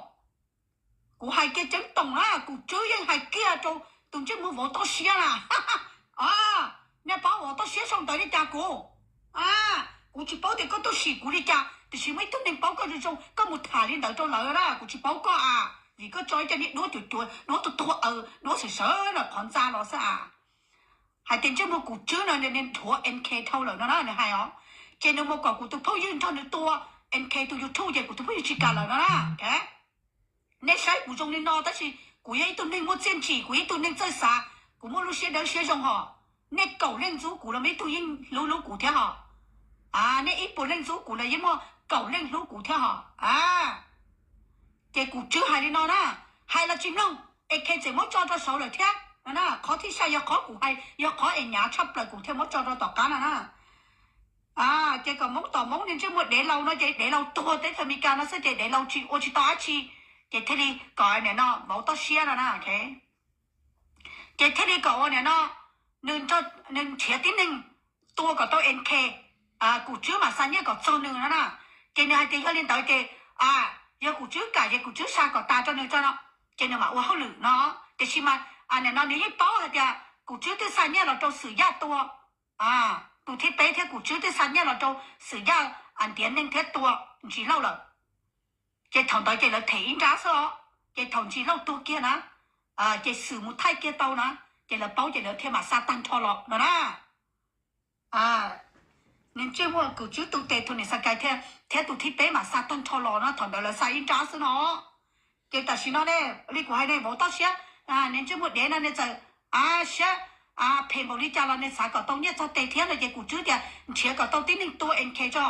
Kuv hais kiag ceeb toom na, Kuv Tswb yeej hais kiag rau tus ntsej muag vauv toj siab na. Nej paub vauv toj siab sau ntawv li cas kuv? Kuv tsis paub tias koj tuaj sim kuv li cas, tiam sis muaj ib tug neeg paub koj zoo zoo, koj mus tham li ntawd rau lawv na. Kuv tsis paub koj a, vim koj tso ib co niag duab cuav cuav, duab tuag tuag aws, duab sawv sawv lawm qhov ntxa los xwb a. Hais tias ntsej muag Kuv Tswb no nws dhuav N K dhau lawm no na, nws hais os. Ces nws mus kom kuv tus phooj ywg nrog nws tua N K tus YouTube ces kuv tus phooj ywg tsis kam lawm no na. Nej saib kuv zoo li no tab sis kuv yog ib tug neeg muaj txiaj ntsig, kuv ib tug neeg txawj xav, kuv muaj lub siab dawb siab zoo hos. Nej kaum leej ntxub kuv los muaj ib tug yeej hlub hlub kuv thiab hos. Nej ib puas leej ntxub kuv los yeej muaj kaum leej hlub kuv thiab hos. Ces Kuv Tswb hais li no na, hais los tsis mloog, es N K tseem muab tso rau saud lawm thiab no na. Qhov thib xya yog qhov kuv hais, yog qhov es hnyav tshaj plaws kuv thiaj muab tso rau tom qab no na. Ces kom Hmoob tom Hmoob, niag ntsej muag dev laus no ces dev laus tuag teb chaws Amelikas no xwb ces dev laus tsis ua tsis tau dab tsi, ces thiaj li kom nim no vauv toj siab no na. Ces thiaj li kom ua nim no nws nrhiav tib neeg tua kom tau N K, Kuv Tswb mam xa nyiaj kom txog nws no na. Ces nws hais tias yog li ntawd ces yog Kuv Tswb kam ces Kuv Tswb xa kom tas rau nws tso no, ces nws mam ua hauj lwm no. Tiam sis mas nim no nws yeej paub hais tias Kuv Tswb twb xa nyiaj los rau Xwm Yaj tua, tus thib peb thiab Kuv Tswb twb xa nyiaj los rau Xwm Yaj ntiav neeg thiab tua Ntsis Lauj lawm. Ces thaum ntawd ces lawv them ib nrab xwb os. Ces thaum Ntsis Lauj tuag kiag na, ces Xwm mus thaij kiag tau na, ces lawv paub ces lawv thiaj mam xa tag nrho los no na. Nws ntsej muag Kuv Tswb tu tes tus niam xas kais thiab, thiab tus thib peb mam xa tag nrho los no, thaum ntawd lawv xa ib nrab xwb no. Ces tam sim no ne, li kuv hais ne, vauv toj siab, nws ntsej muag dev no nws txawm siab phem npaum li cas los nws xav kom tau nyiaj txog tes thiab no ces Kuv Tswb tias nrhiav kom tau tib neeg tua N K tso.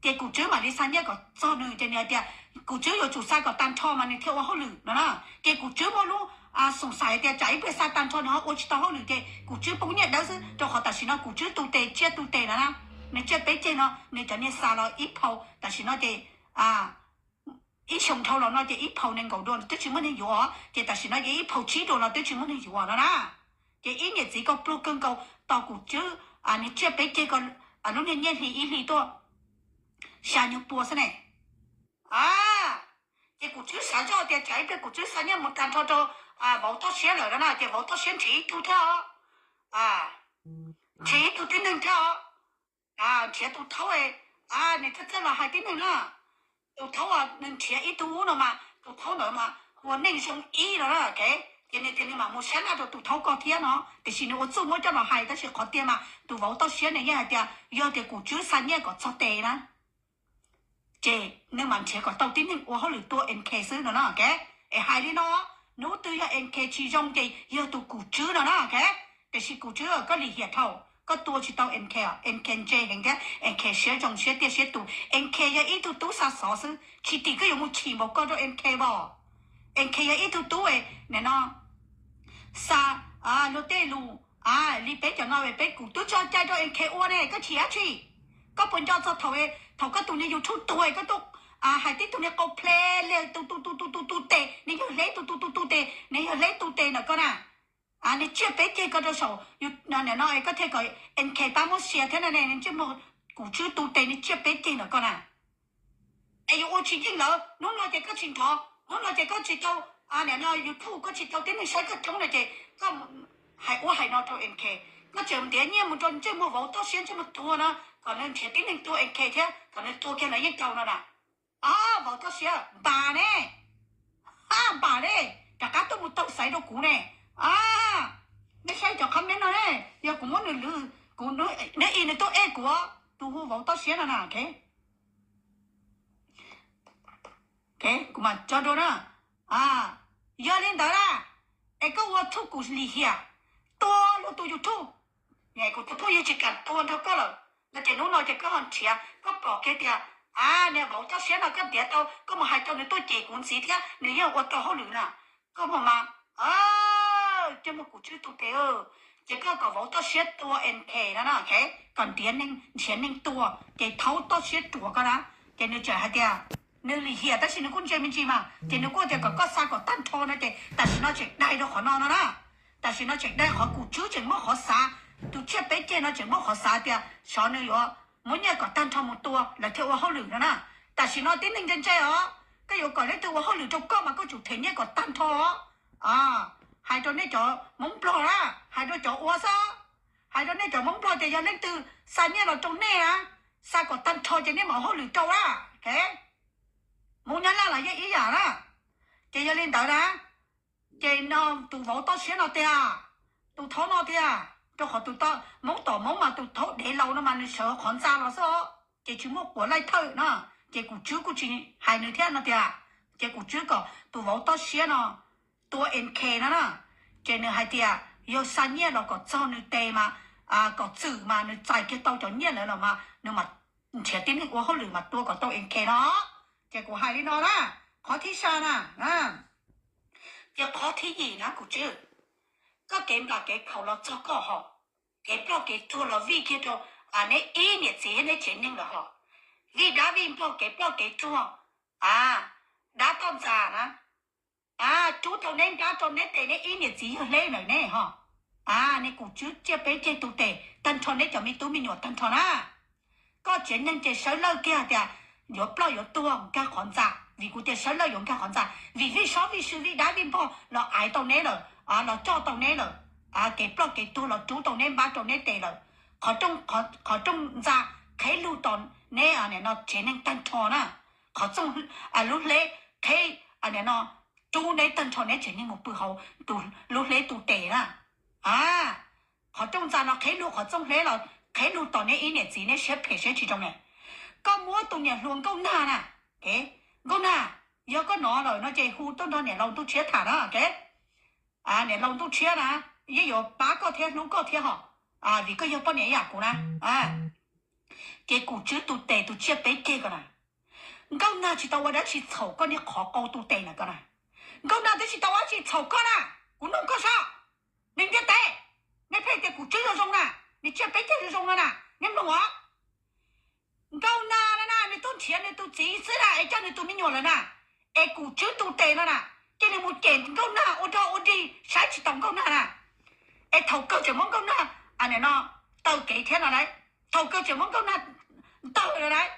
Ces Kuv Tswb mam li xa nyiaj kom txog nws ces nws hais tias Kuv Tswb yuav tsum xa kom tag nrho mas nws thiaj ua hauj lwm no na. Ces Kuv Tswb muaj lub xoom xaiv tias tsam ib pliag xa tag nrho nws ho ua tsis tau hauj lwm ces Kuv Tswb poob nyiaj dawb xwb, rau qhov tam sim no Kuv Tswb tu tes tsiaj tu tes na, nws tsiaj peb ceg no nws cov niag xa los ib phau, tam sim no ces ib xyoo dhau los no ces ib phau nees nkaum duas twb tsis muaj neeg yuav, ces tam sim no ces ib phau tsib duas los twb tsis muaj neeg yuav no na. Ces ib niam txiv ko pluag kawg nkaus tos Kuv Tswb nws tsiaj peb ceg ko lub niag nyiaj hli ib hlis tuaj xya nyuag pua xwb ne. Ces Kuv Tswb xav zoj tias tsam ib pliag Kuv Tswb xa nyiaj mus tag nrho rau vauv toj siab lawm no na, ces vauv toj siab nrhiav ib tug thiab os, nrhiav ib tug tib neeg thiab os. Nrhiav tus thaub, nws thiaj txawj los hais tib neeg na. Tus thaub nws nrhiav ib tug ub no mas tus thaub ntawd mas ua neej zoo ib no na. Ces nws tias nws mam mus sab laj rau tus thaub ko thiab no, tiam sis nws ua txuj muab coj los hais tab sis qhov tiag mas tus vauv toj siab nws yeej hais tias yog tias Kuv Tswb xa nyiaj kom txog tes na, ces nws mam nrhiav kom tau tib neeg ua hauj lwm tua N K xwb no no. Es hais li no, hnub twg yog N K tsis zoo ces yog tus Kuv Tswb no na. Tiam sis Kuv Tswb koj lim hiam dhau, koj tua tsis tau N K, N K ntse heev thiab N K siab zoo siab tiaj siab tus. N K yog ib tug tub xa xov xwb, tsis tim koj yuav mus chim npaum ko rau N K os. N K yog ib tug tub nim no xa luag tej lus li peb cov no, peb kuv twb tso cai rau N K ua ne, koj chim dab tsi? Koj puas nco txog thaum, thaum koj tus niag YouTube tuag koj tuaj hais tib tug niag qau ple li tu tu tu tu tu tu tes, nws yog hleb tu tu tu tu tes, nws yog hleb tu tes ntawm koj na. Nws tsiaj peb ceg ko rau saum no, koj thiaj kom N K pab muab share thiab na ne, nws ntsej muag Kuv Tswb tu tes nws tsiaj peb ceg ntawm koj na. Es yuav ua tsis yeej lawm, hnub no ces koj tsis nrov, hnub no ces koj tsis tau, nim no YouTube koj tsis tau tib neeg saib koj coob no ces koj hais ub hais no rau N K. Koj tseem ntiav nyiaj mus rau ntsej muag vauv toj siab ntsej muag tuag no kom nws nrhiav tib neeg tua N K thiab kom nws tua kiag lawv yeej tau no na. Vauv toj siab npas ne, npas ne, rov qab tuaj mus taug xaiv rau kuv ne. Nej saib cov comment no ne, yog kuv muab nws lwv, kuv, nws i nws tuaj ej kuv, tus hu vauv toj siab no na. Kuv mam tso dua na. Yog li ntawd na, es koj ua thuj kum lim hiam, tua luag tus YouTube, kuv tus phooj ywg tsis kam tua nrog koj lawm no ces hnub no ces koj ho nrhiav, koj pom kiag tias, a, niag vauv toj siab no koj ntiav tau, koj mus hais rau nws tuaj cem kuv ntxiv thiab nws yeej ua tau hauj lwm na. Koj mus mas, cia muab kuv tswb tu tes, ces koj kom vauv toj siab tua N K no na, kom ntiav neeg nrhiav neeg tua, ces thaub toj siab ruam koj na, ces nws tseem hais tias Nws lim hiam tab sis nws kuj ntse me ntsis mas ces nws kuj tias kom koj xa kom tag nrho no ces tam sim no tseem dai rau qhov no no na. Tam sim no tseem dai qhov kuv tswb tseem muab qhov xav, tus tsiaj peb ceg no tseem muab qhov xav tias xyov nws yuav muab nyiaj kom tag nrho mus tua lawv thiaj ua hauj lwm no na. Tam sim no tib neeg ntse ntse os, koj yuav kom leej twg ua hauj lwm rau koj mas koj tsum them nyiaj kom tag nrho os. Hais rau nej cov Hmoob Nplog na, hais rau cov ua xwb, hais rau nej cov Hmoob Nplog tias yog leej twg xa nyiaj los rau nej na, xa kom tag nrho ces nej mam hauj lwm rau na. Hmoob Nyab Laj los yeej ib yam na. Ces yog li ntawd na, ces no tus vauv toj siab no tiag, tus thaub no tiag, rau qhov tus Hmoob tom Hmoob mas tus thaub dev laus no mas nws sawv qhov ntxa los xwb, ces tsis muaj quav laij thawj no. Ces kuv tswb kuj tsis hais nws thiab no tiag. Ces kuv tswb kom tus vauv toj siab no tua N K no na. Ces nws hais tias yog xa nyiaj los kom txog nws tes mas, kom txwm mas nws txais kiag tau cov nyiaj lawm los mas nws mam nrhiav tib neeg ua hauj lwm mas tua kom tau N K no. Ces kuv hais li no na, qhov thib xya na, ces qhov thib yim na kuv tswb, koj kev nplam kev khaum los txog koj hom, kev ploj kev tuag los vij kiag rau neb ib niam txiv thiab neb tsev neeg lawm hom. Vij dab vij npog kev ploj kev tuag, a, dab toj ntxas na, a, rub tau neb nrab rau neb tes neb ib niam txiv yawg hleb lawm ne hom. A, nej kuv tswb tsiaj peb ceg tu tes tag nrho neb cov me tub me nyuam tag nrho na. Koj tsev neeg ces sawv lawj kiag tias yuav ploj yuav tuag nkag qhov ntxa, vim kuv tias sawv lawj yuav nkag qhov ntxa vim vij sob vij sw vij dab vij npog los aiv tau neb lawm, los coj tau neb lawm, kev ploj kev tuag los rub tau neb npab rau neb tes lawm. Qhov rooj ntxa qheb lug tos neb no tsev neeg tag nrho na. Qhov txooj lub hleb qheb no rub neb tag nrho neb tsev neeg mus pw hauv lub hleb tu tes na. Qhov rooj ntxa no qheb lug qhov txooj hleb los qheb lug tos neb ib niam txiv neb siab phem siab tsis zoo ne. Koj muab tus niam hluas Nkauj Nag na, Nkauj Nag, yog koj hnov lawm no ces hu tuaj nrog niam laus Ntuj Tshiab tham na. Niam laus Ntuj Tshiab na yeej yuav pab koj thiab hlub koj thiab hom, vim koj yog poj niam ib yam kuv na. Ces kuv tswb tu tes tus tsiaj peb ceg ko na, Nkauj Nag tsis tau ua dab tsi txhaum koj niag qhov qau tu tes na ko na. Nkauj Nag twb tsis tau ua dab tsi txhaum koj na. Kuv nug koj saib, nws ntiaj teb, nej pheej tias kuv tswb zoo zoo na, nws tsiaj peb ceg zoo zoo no na, nej mloog os. Nkauj Nag no na nws tuaj nrhiav nws tus txiv xwb na es coj nws tus me nyuam lawm na, es kuv tswb tu tes no na, cia li mus cem Nkauj Nag ua dog ua dig saib tsis taus Nkauj Nag na. Es thaum kawg tseem muab Nkauj Nag no taw kev thiab no lauj. Thaum kawg tseem muab Nkauj Nag ntawg lawm lauj.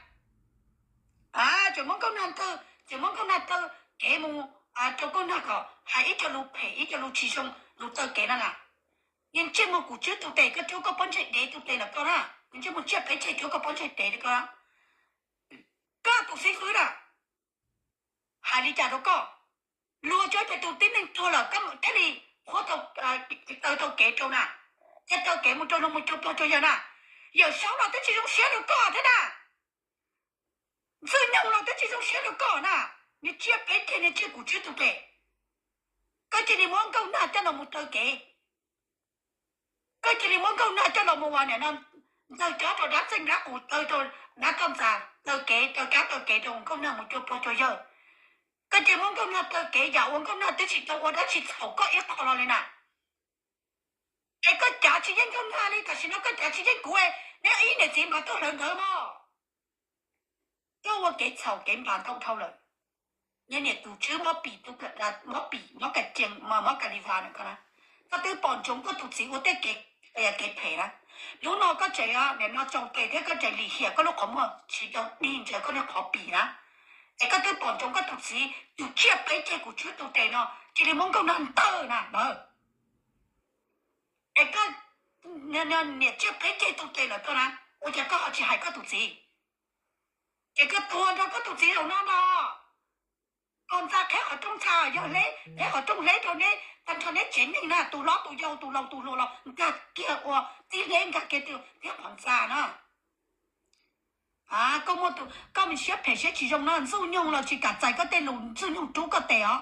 Tseem muab Nkauj Nag ntawg, tseem muab Nkauj Nag taw kev mus rau Nkauj Nag kom hais ib co lus phem ib co lus tsis zoo lus taw kev no na. Niag ntsej muag kuv tswb tu tes, koj rub koj pob ntseg dev tu tes ntawm koj na. Niag ntsej muag tsiaj peb ceg, rub koj pob ntseg dev rau koj. Koj tus xib fwb na, hais li cas rau koj? Luag cov ces tus tib neeg tuag lawm koj thiaj li qhuab taw tau kev rau na, thiaj taw kev mus rau no mus rau pog rau yawg na. Yawm Saub los twb tsis zoo siab rau koj thiab na. Ntxwg Nyoog los twb tsis zoo siab rau koj na. Niag tsiaj peb ceg, niag tsiaj kuv tswb tu tes, koj cia li muab Nkauj Nag coj los mus taw kev. Koj cia li muab Nkauj Nag coj los mus ua niam no ntawg cob rau dab txeej dab qus, taw rau dab toj ntxas, taw kev taw kab taw kev rau Nkauj Nag mus rau pog rau yawg. Koj cia li muab Nkauj Nag taw kev yam uas Nkauj Nag twb tsis tau ua dab tsi txhaum koj ib qho los li na. Es koj cav tsis yeej Nkauj Nag li, tam sim no koj cav tsis yeej kuv, neb ib niam txiv mas tuaj hlawv ntawd mog. Koj ua kev txhaum kev npam ntau dhau lawm. Niag niam tus tswb mob pim, mob pim, mob ka cees, mob ka li vas na ko na. Koj twb pom ntsoov koj tus txiv ua tej kev, kev phem na. Hnub no koj tseem nim no tsaus tes thiab koj tseem lim hiam koj lub qhov muag tsis tau dig ntsaws koj niag qhov pim na. Es koj twb pom ntsoov koj tus txiv tus tsiaj peb ceg kuv tswb tu tes no cia li muab Nkauj Nag ntawg na. Es koj niam tsiaj peb ceg tu tes lawm koj na, ua cas koj ho tsis hais koj tus txiv? Ces koj tuag nrog koj tus txiv zaum no no. Qhov ntxa qheb qhov rooj ntxa, yog hleb qheb qhov rooj hleb rau neb tag nrho neb tsev neeg na, tus hlob tus yau tus laus tus hluas los nkag kiag ua tib hleb nkag kiag thiab qhov ntxa na. Koj muaj tus, koj me siab phem siab tsis zoo na, Ntxwg Nyoog los tsis kam txais koj tej lus, Ntxwg Nyoog rub koj tes os.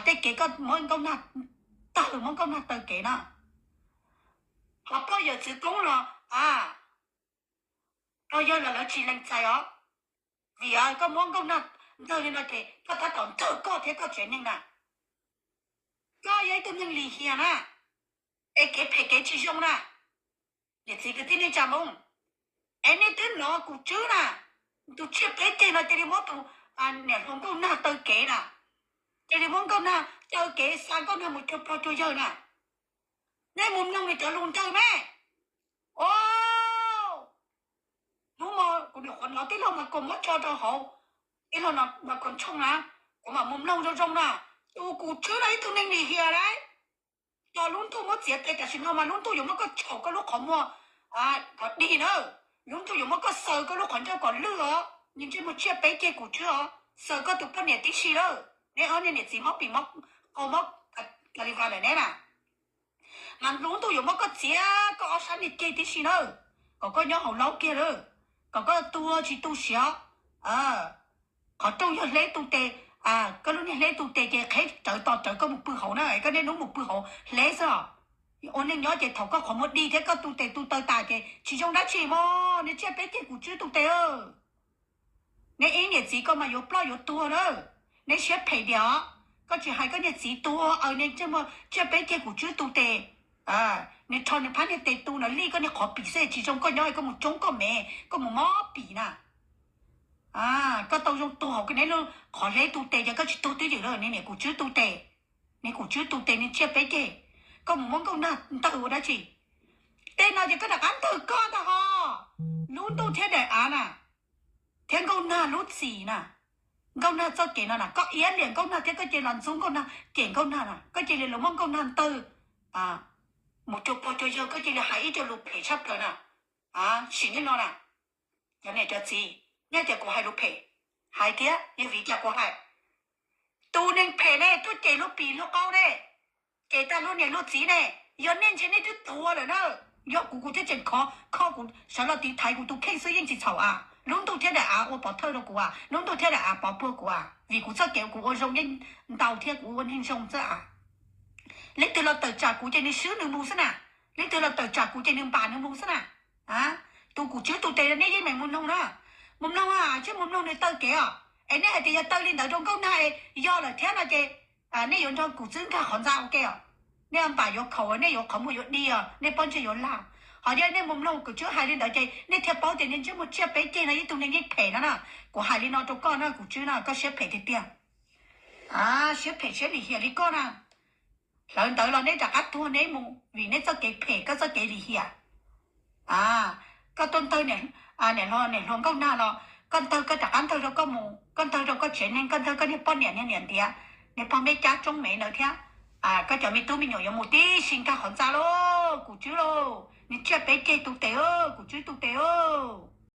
Tej kev koj muab Nkauj Nag tawg, muab Nkauj Nag taw kev na. Ho pog yawm txwv koob los a, yog los lawv tsis lees txais os. Vim koj muab Nkauj Nag ntawg li no ces koj tab tom ntawg koj thiab koj tsev neeg na. Koj yog ib tug neeg lim hiam na, es kev phem kev tsis zoo na. Niam txiv kwv tij neej tsa Hmoob, es nej twb hnov kuv tswb na, tus tsiaj peb ceg no cia li muab tus niam hluas Nkauj Nag taw kev na, cia li muab Nkauj Nag taw kev xa Nkauj Nag mus cuag pog cuag yawg na. Nej mus mloog nws cov lus nrawg me. O, hnub no kuv nyuam qhuav hnov tij laug mas kuv muab tso rau hauv, tij laug no mas kuv tshooj na, kuv mam mus mloog zoo zoo na. Tus Kum Tswb no ib tug neeg lim hiam lauj. Tos lub ntuj muab txiav tes tam sim no mas lub ntuj yuav muab koj tshaum koj lub qhov muag kom dig na. Lub ntuj yuav muab koj xaws koj lub qhov ncauj kom lwj os. Nws ntsej muag tsiaj peb ceg Kum Tswb os, xaws koj tus poj niam tib si lawm. Neb ob niag niam txiv mob pim mob qau mob ka li vas lawm neb na. Mas lub ntuj yuav muab koj txiav koj ob sab niag ceg tib si na, kom koj nyob hauv laub kiag lawm, kom koj tuag tsis tu siav. Qhov rooj yog hleb tu tes, koj lub niag hleb tu tes ces qheb rawv tos rawv koj mus pw hauv na, koj niaj hnub mus pw hauv hleb xwb os. Ua neej nyob ces thaum koj qhov muag dig thiab koj tu tes tu taw tas ces tsis zoo dab tsi mog, neb tsiaj peb ceg Kum Tswb tu tes. Neb ib niam txiv koj mas yuav ploj yuav tuag na. Neb siab phem diam os. Koj tsis hais koj niag txiv tuag, neb tsiaj peb ceg Kum Tswb tu tes. Nws rho nws phab niag tes tu na lij koj niag qhov pim xwb, tsis zoo koj nyob koj mus tsoob koj me, koj mus mob pim na. Koj tau zoo tuag hauv neb lub qhov hleb tu tes, yog koj tsis tuag twj ywm lawm, neb niam Kum Tswb tu tes. Neb Kum Tswb tu tes, neb tsiaj peb ceg. Koj mus muab Nkauj Nag ntawg ua dab tsi? Tej no ces koj rov qab ntawg koj ntag ho. Lub ntuj thiab daim av na, thiab Nkauj Nag lub txim na, Nkauj Nag txoj kev no na, koj iab liam Nkauj Nag thiab koj cia li los ntxub Nkauj Nag, cem Nkauj Nag na, koj cia li los muab Nkauj Nag ntawg mus cuag pog cuag yawg, koj cia li hais ib co lus phem tshaj plaws na. Sim neej no na, cov niam cov txiv, nej tias kuv hais lus phem, hais thiab, yog vim cas kuv hais? Tus neeg phem ne tuaj cem luag pim luag qau ne, cem tag luag niam luag txiv ne, yog nej ntshe nej twb tuag lawm na. Yog kuv, kuv thiaj tseem khov kho kuv sawv los tiv thaiv kuv tus kheej xwb yeej tsis txhaum a. Lub ntuj thiab daim av ua pov thawj rau kuv a, lub ntuj thiab daim av pov puag kuv a, vim kuv txoj kev kuv ua zoo yeej ntau thiab kuv ua neeg zoo xwb a. Leej twg los tawm tsam kuv ces nws swb nws mus xwb na, leej twg los tawm tsam kuv ces nws npam nws mus xwb na. Tus Kum Tswb tu tes nej yeej meem mus mloog na, mus mloog a, tsis mus mloog nws taw kev os. Es nej hais tias yog taw li ntawd rau Nkauj Nag es yog lawm thiab no ces nej yuav nrog Kum Tswb nkag qhov ntxa ua ke os. Nej npam yuav khaum, nej yuav qhov muag yuav dig os, nej pob ntseg yuav lag. Ho yog nej mus mloog Kum Tswb hais li ntawd ces nej thiaj paub tias nws ntsej muag tsiaj peb ceg no ib tug neeg yeej phem no na. Kuv hais li no rau koj na Kum Tswb no, koj siab phem tiag tiag. Siab phem siab lim hiam li koj na. Hlawv ntawd los neb rov qab tuag neb mus vim neb txoj kev phem, koj txoj kev lim hiam. Koj tuaj ntawg niam hluas Nkauj Nag los koj ntawg koj rov qab ntawg rau koj mus, koj ntawg rau koj tsev neeg, koj ntawg koj niag poj niam niag niam ntiav, niag pog me cab tsoob me ntawd thiab. Koj cov me tub me nyuam yuav mus tib si nkag qhov ntxa lauj, Kum Tswb lauj, nws tsiaj peb ceg tu tes, Kum Tswb tu tes lauj.